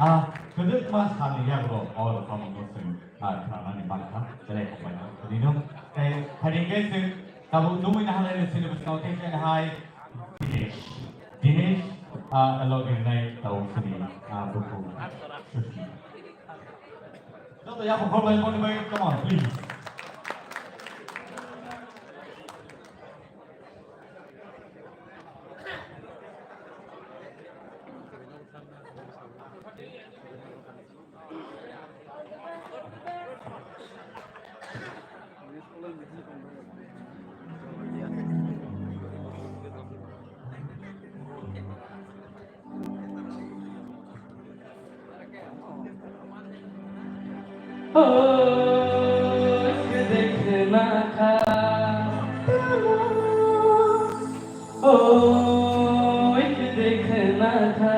ah, kwdwkma salni yago o rwchapmung no chwng, ah, khnanani mankha, belai hambai no. Tini no, tei phaidi khe chwng tabuk nugwi naharlaini chini bwskango tei khe hai Dinesh, Dinesh, ah, logi rinai tabuk chini, ah, bukhuk Sushi. Joto yago bokhorok lai moni bai, come on, please. Oi, dekh na tha. Oi, dekh na tha.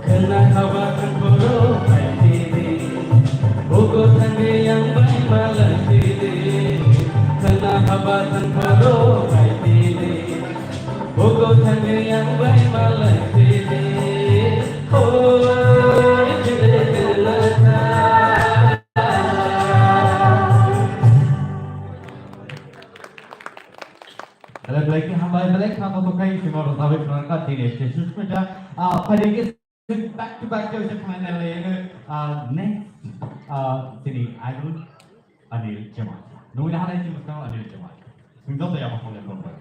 Khwna haba thang phoro bai tini, bugo thangwi yang bai malai tini. Khwna haba thang phoro bai tini, bugo thangwi yang bai malai tini. Oi, kile kile kha. Belai belai khe hambai, belai kha kotor khai simo rwchapwi khwnarwkha tini session swngkha. Ah, phaidi khe back to back khe khwnai nai lai, ah, next, ah, tini idol Anil Chauhan. Nungwi nahanai chini bwskango Anil Chauhan. Swngchok tei abo hambai.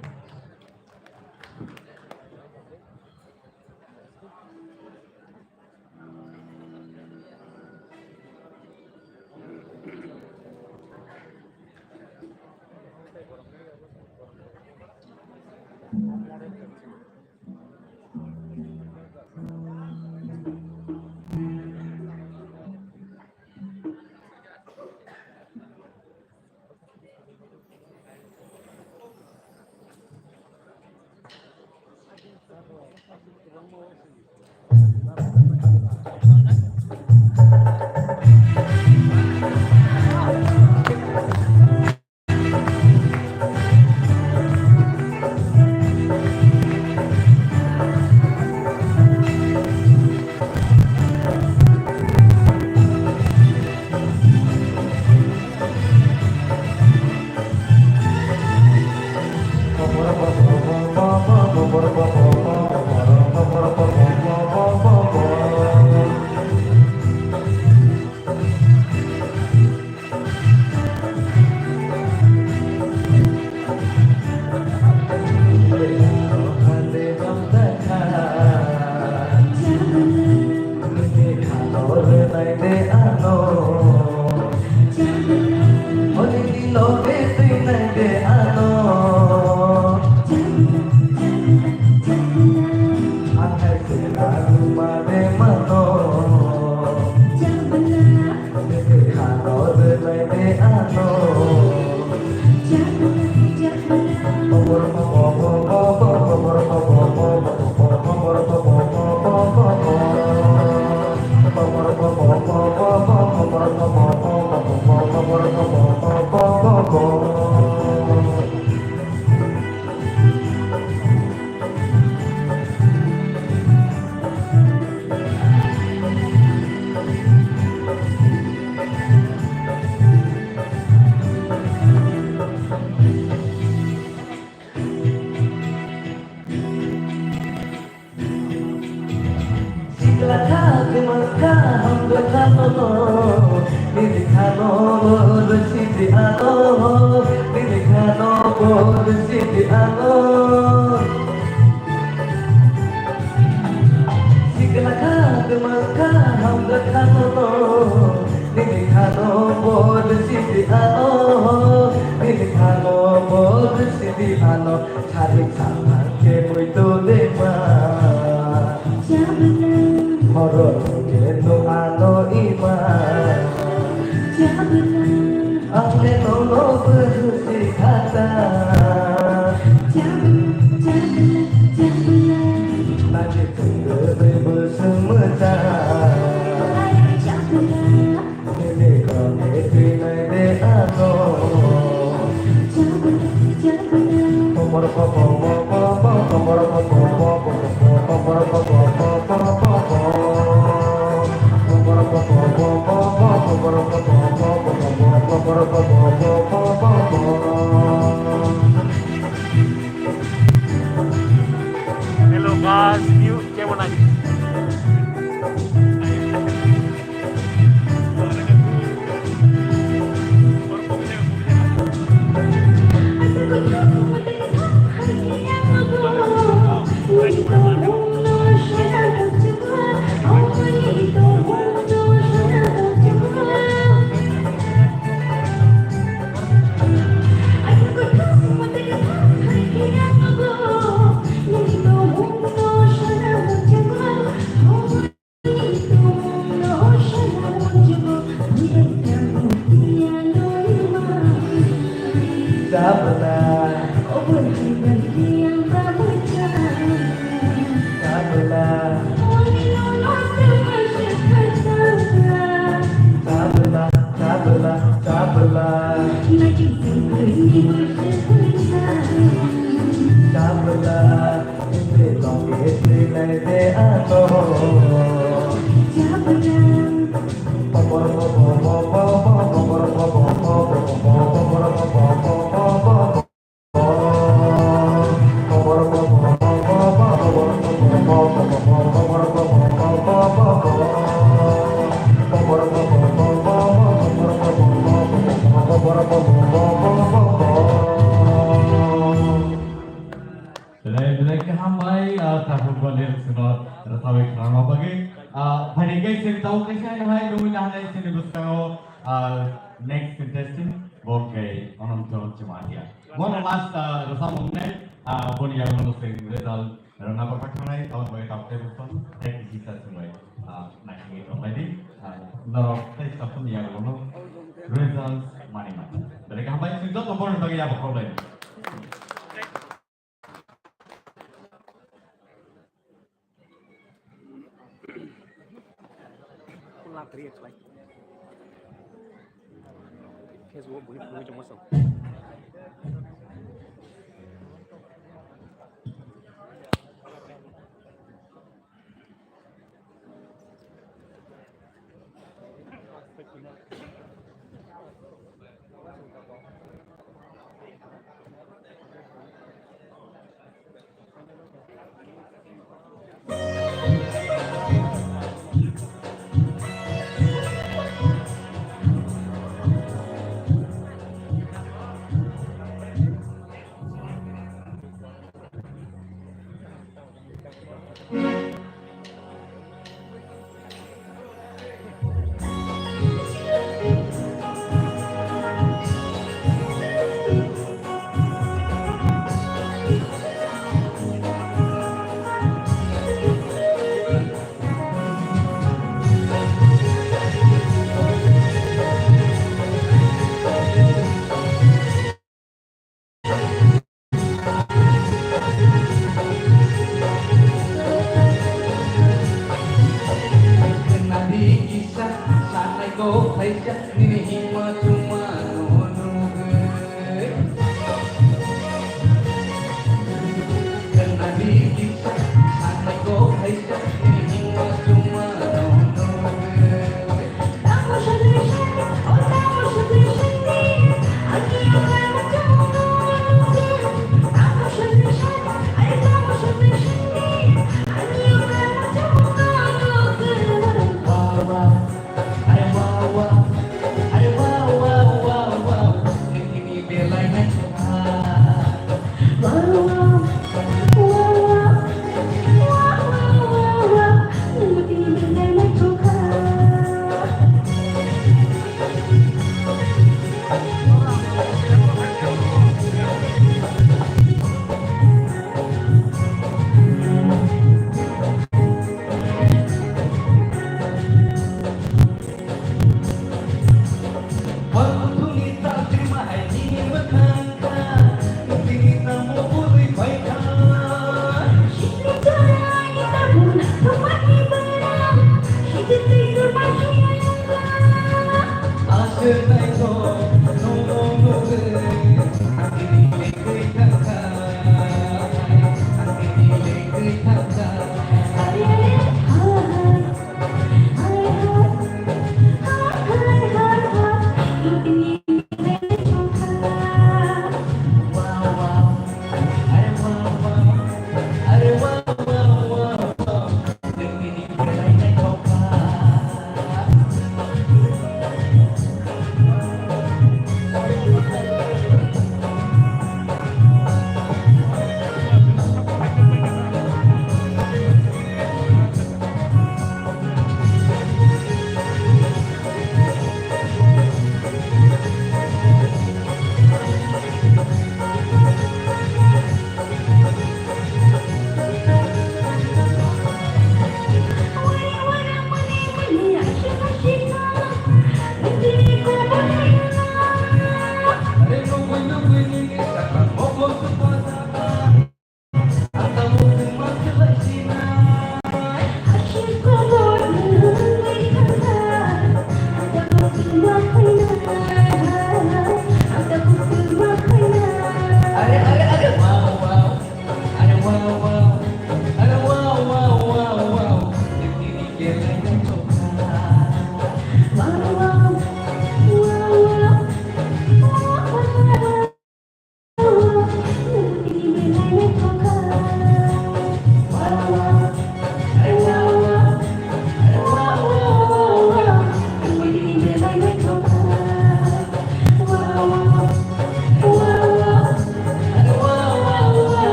Sikla kha, kwma kha, hamya kha nono, nini kha nono, rwsidi ano, nini kha nono, rwsidi ano. Sikla kha, kwma kha, hamya kha nono, nini kha nono, rwsidi ano, nini kha nono, rwsidi ano. Sarik saphang khe muitu dema. Chabla. Horor khe no ano ima. Chabla. Ang le nono bwswk si khata. Chabla, chabla, chabla. Nani tungdwrwi bwswk mwcha. Chabla. Hingke chwng tabuk kaisa hai nungwi nahanai chini bwskango, ah, next contestant, bo khe Ananto Chamatia. Bono last, ah, rwchapmung wngnai, ah, boni yagulo chwng result rwna bwkha thangnai, tabuk bai tabuk tei bwskango tei kisi sa chwng bai, ah, naisingwi tonglaidi, ah, norok tei stop ni yagulo result manwi mano. Belai khe hambai chwng joto borokni bagwi yabo kok laidi. Pull up react like Facebook bui bui jong masang.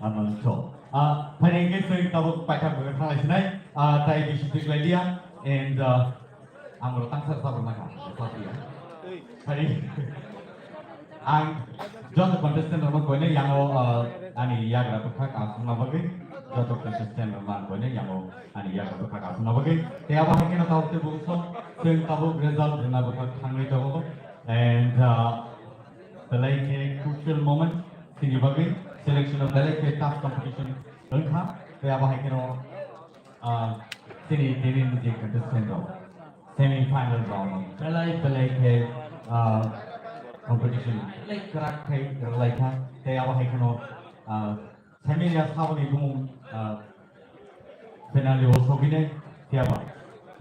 Ano so. Ah, phai hwnkhe chwng tabuk paithak buino thanglai sinai. Ah, tai bisi twi klai liya. And, ah, ang rok tangsa rwchap rwna kha. Rwchap liya. Phai. Ang joto contestant rokno koinai yango, ah, ani yagra bwkhak aswkna bagwi. Joto contestant rokno ang koinai yango ani yagra bwkhak aswkna bagwi. Tei abo hai kheno tabuk tei bukhuksong chwng tabuk result rwna bwkhak thangwi tongo. And, ah, belai khe crucial moment chini bagwi, selection of belai khe tough competition wngkha. Tei abo hai kheno, ah, chini tini ni je contestant rok semi final round o belai belai khe, ah, competition belai kwrak khe rwlai kha. Tei abo hai kheno, ah, semi ya saboni bumung, ah, finale o sogwinai phiya ba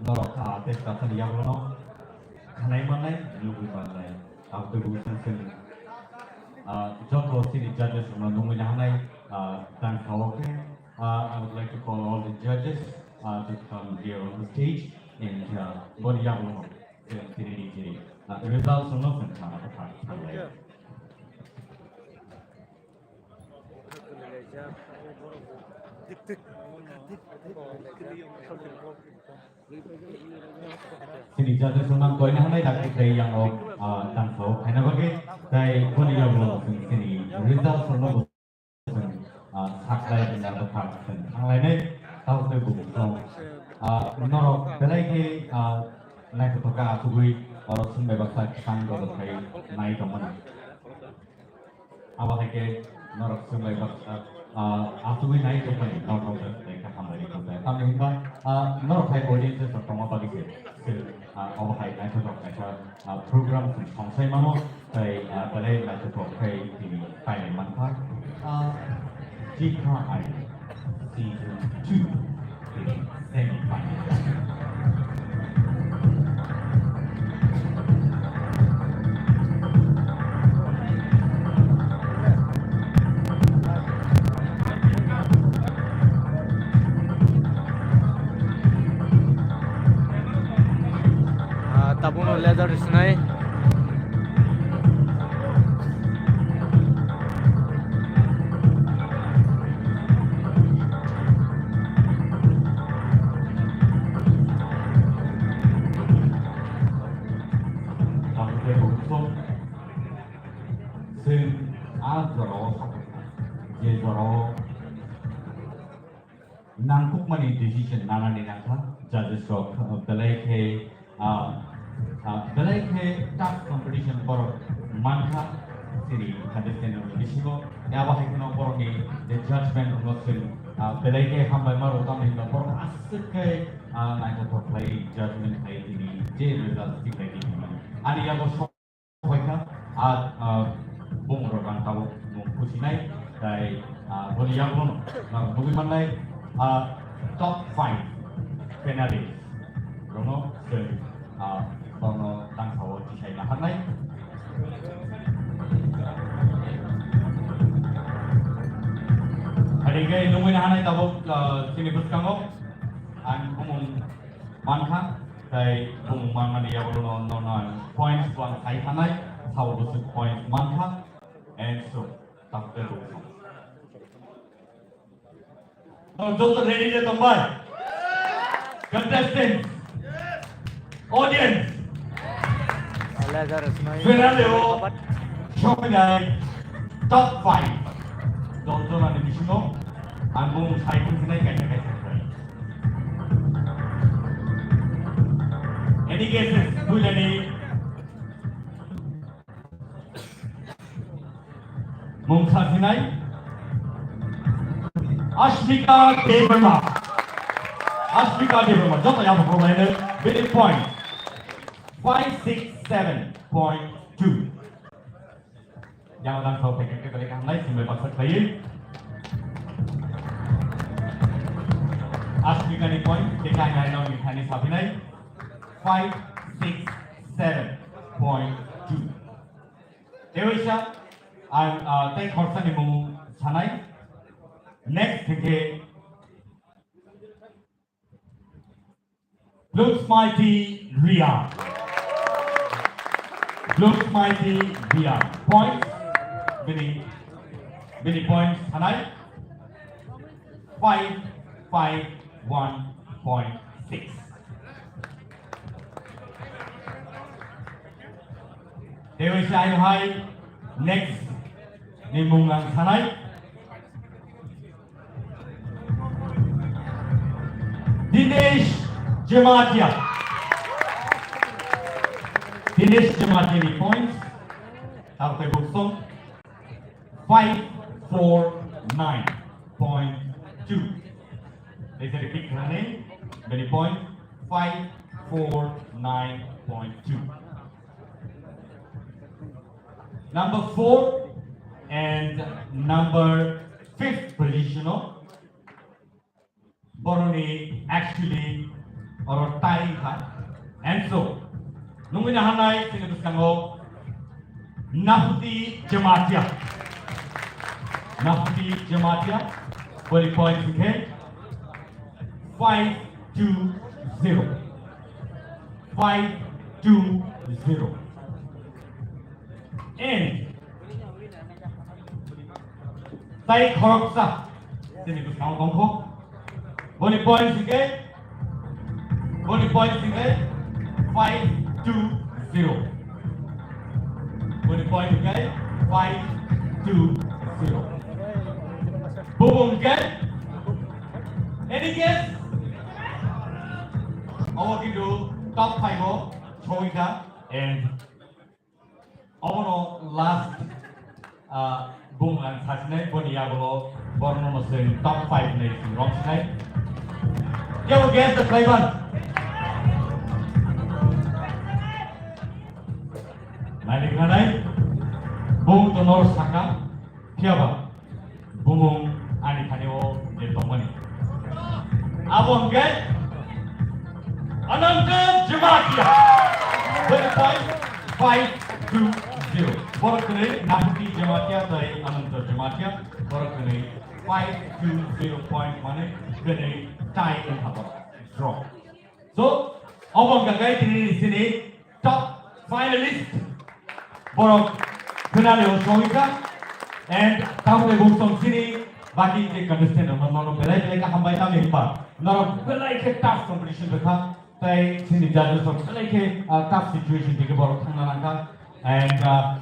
norok, ah, tei kathani yagulo no khanai mannai, nugwi mannai, abo tei bukhuksong chwng, ah, joto chini judges rokno nungwi nahanai, ah, tang sao khe, ah, I would like to call all the judges, ah, to come here on the stage and, ah, boni yagulo no chwng tini ni je, ah, results rokno chwng khna thanglai. Chini judges rok nang koina hanai dakti tei yang o, ah, tang sao khaina bagwi tei boni yagulo chwng chini results rokno bo chwng, ah, saklai rwna bwkhak chwng thanglainai tamo tei bukhuksong, ah, norok belai khe, ah, naithotok khe achugwi oro chwng bai baksa khwchang dodok khai nai tongmani. Abo hai khe norok chwng bai baksa, ah, achugwi nai tongmani norok no belai khe hambai rw tongkha. Tamni hwnba, ah, norok hai audiences rok tongma bagwi se chwng, ah, obo hai naithotok kaisa, ah, program chwng song sai mano, tei, ah, belai naithotok khe tini painai mankha. Ah, Chikha ai season two. Ah, tabukno leather sinai. Ang tei bo kusum. Chwng a jorao sakha, je jorao nangkukmani decision nanani nangkha, judges rok, uh, belai khe, uh, uh, belai khe tough competition borok mankha, chini contestant rokni bisingo. Tei abo hai kheno borokni je judgment rokno chwng, uh, belai khe hambai ma rw, tamni hwnba borok aswk khe, uh, naithotok khlai judgment khlai tini je result twi khlai tini hwnmani. Ani yago sok Hoika, ah, ah, bumung rok ang tabuk mung kusinai, tai, ah, boni yagulo no, ah, nugwi mannai, ah, top five finalist rokno chwng, ah, bono tang sao tisai naharnai. Hai khe nugwi naharnai tabuk, ah, chini bwskango ang bumung mankha, tei bumung manmani yagulo no, no, no, points bo ang sai thanai, sabo bwswk points mankha, and so, tak tei bumung. No, joto ready de tongbai? Contestants, audience, Finale o soknai top five dol jonani bisingo ang bumung sai thangsinai kaisa kaisa khlai. Any guesses? Builani mung sasinai Ashmika Debbarma. Ashmika Debbarma. Joto yang program ini bini point five six seven point two. Yang dang sau pekek kebalik hamlai simbai baksa khlaiwi. Ashmika ni point, tei kainai nong ni thani sapinai five six seven point two. Tei waisa ang, ah, tei khorsa ni mung sanai. Next hwnkhe Blue Mighty Ria. Blue Mighty Ria. Points. Bini, bini points sanai. five five one point six. Tei bai se ayo hai next ni mung ang sanai. Dinesh Jamatia. Dinesh Jamatia ni points. Tao tei buk song. Five four nine point two. They said a big running, many point five four nine point two. Number four and number fifth position of Boroni actually or tie kha. And so, nungwi na hanai sini bwskango Nahuti Jamatia. Nahuti Jamatia, body point khe five two zero. Five two zero. And tai khoroksa sini bwskango tongkho. Boni point sike, boni point sike five two zero. Boni point sike five two zero. Bubung ke any guess? Awa kintu top five o choi kha and Obono last, ah, bung ang sasinai, boni yagulo borno no se top five ni rong sinai. Kebo guess the khlaiban? Nai ni khnanai, bung to nor saka, phiya ba? Bumung ani thani o je tongmani. Abo hwnkhe Ananta Jamatia. Twenty point five two zero. Borok kwnwi Nahuti Jamatia tei Ananta Jamatia. Borok kwnwi five two zero point mane kwnwi tie wngkha borok. Draw. So, obo wngkha khe tini ni sini top finalist. Borok finale o songwikha and tamoni bung song sini baki je contestant rok no belai belai khe hambai tamo himba norok belai khe tough competition rwkha tei sini judges rok belai khe, ah, tough situation dike borok thangna nangkha and, ah,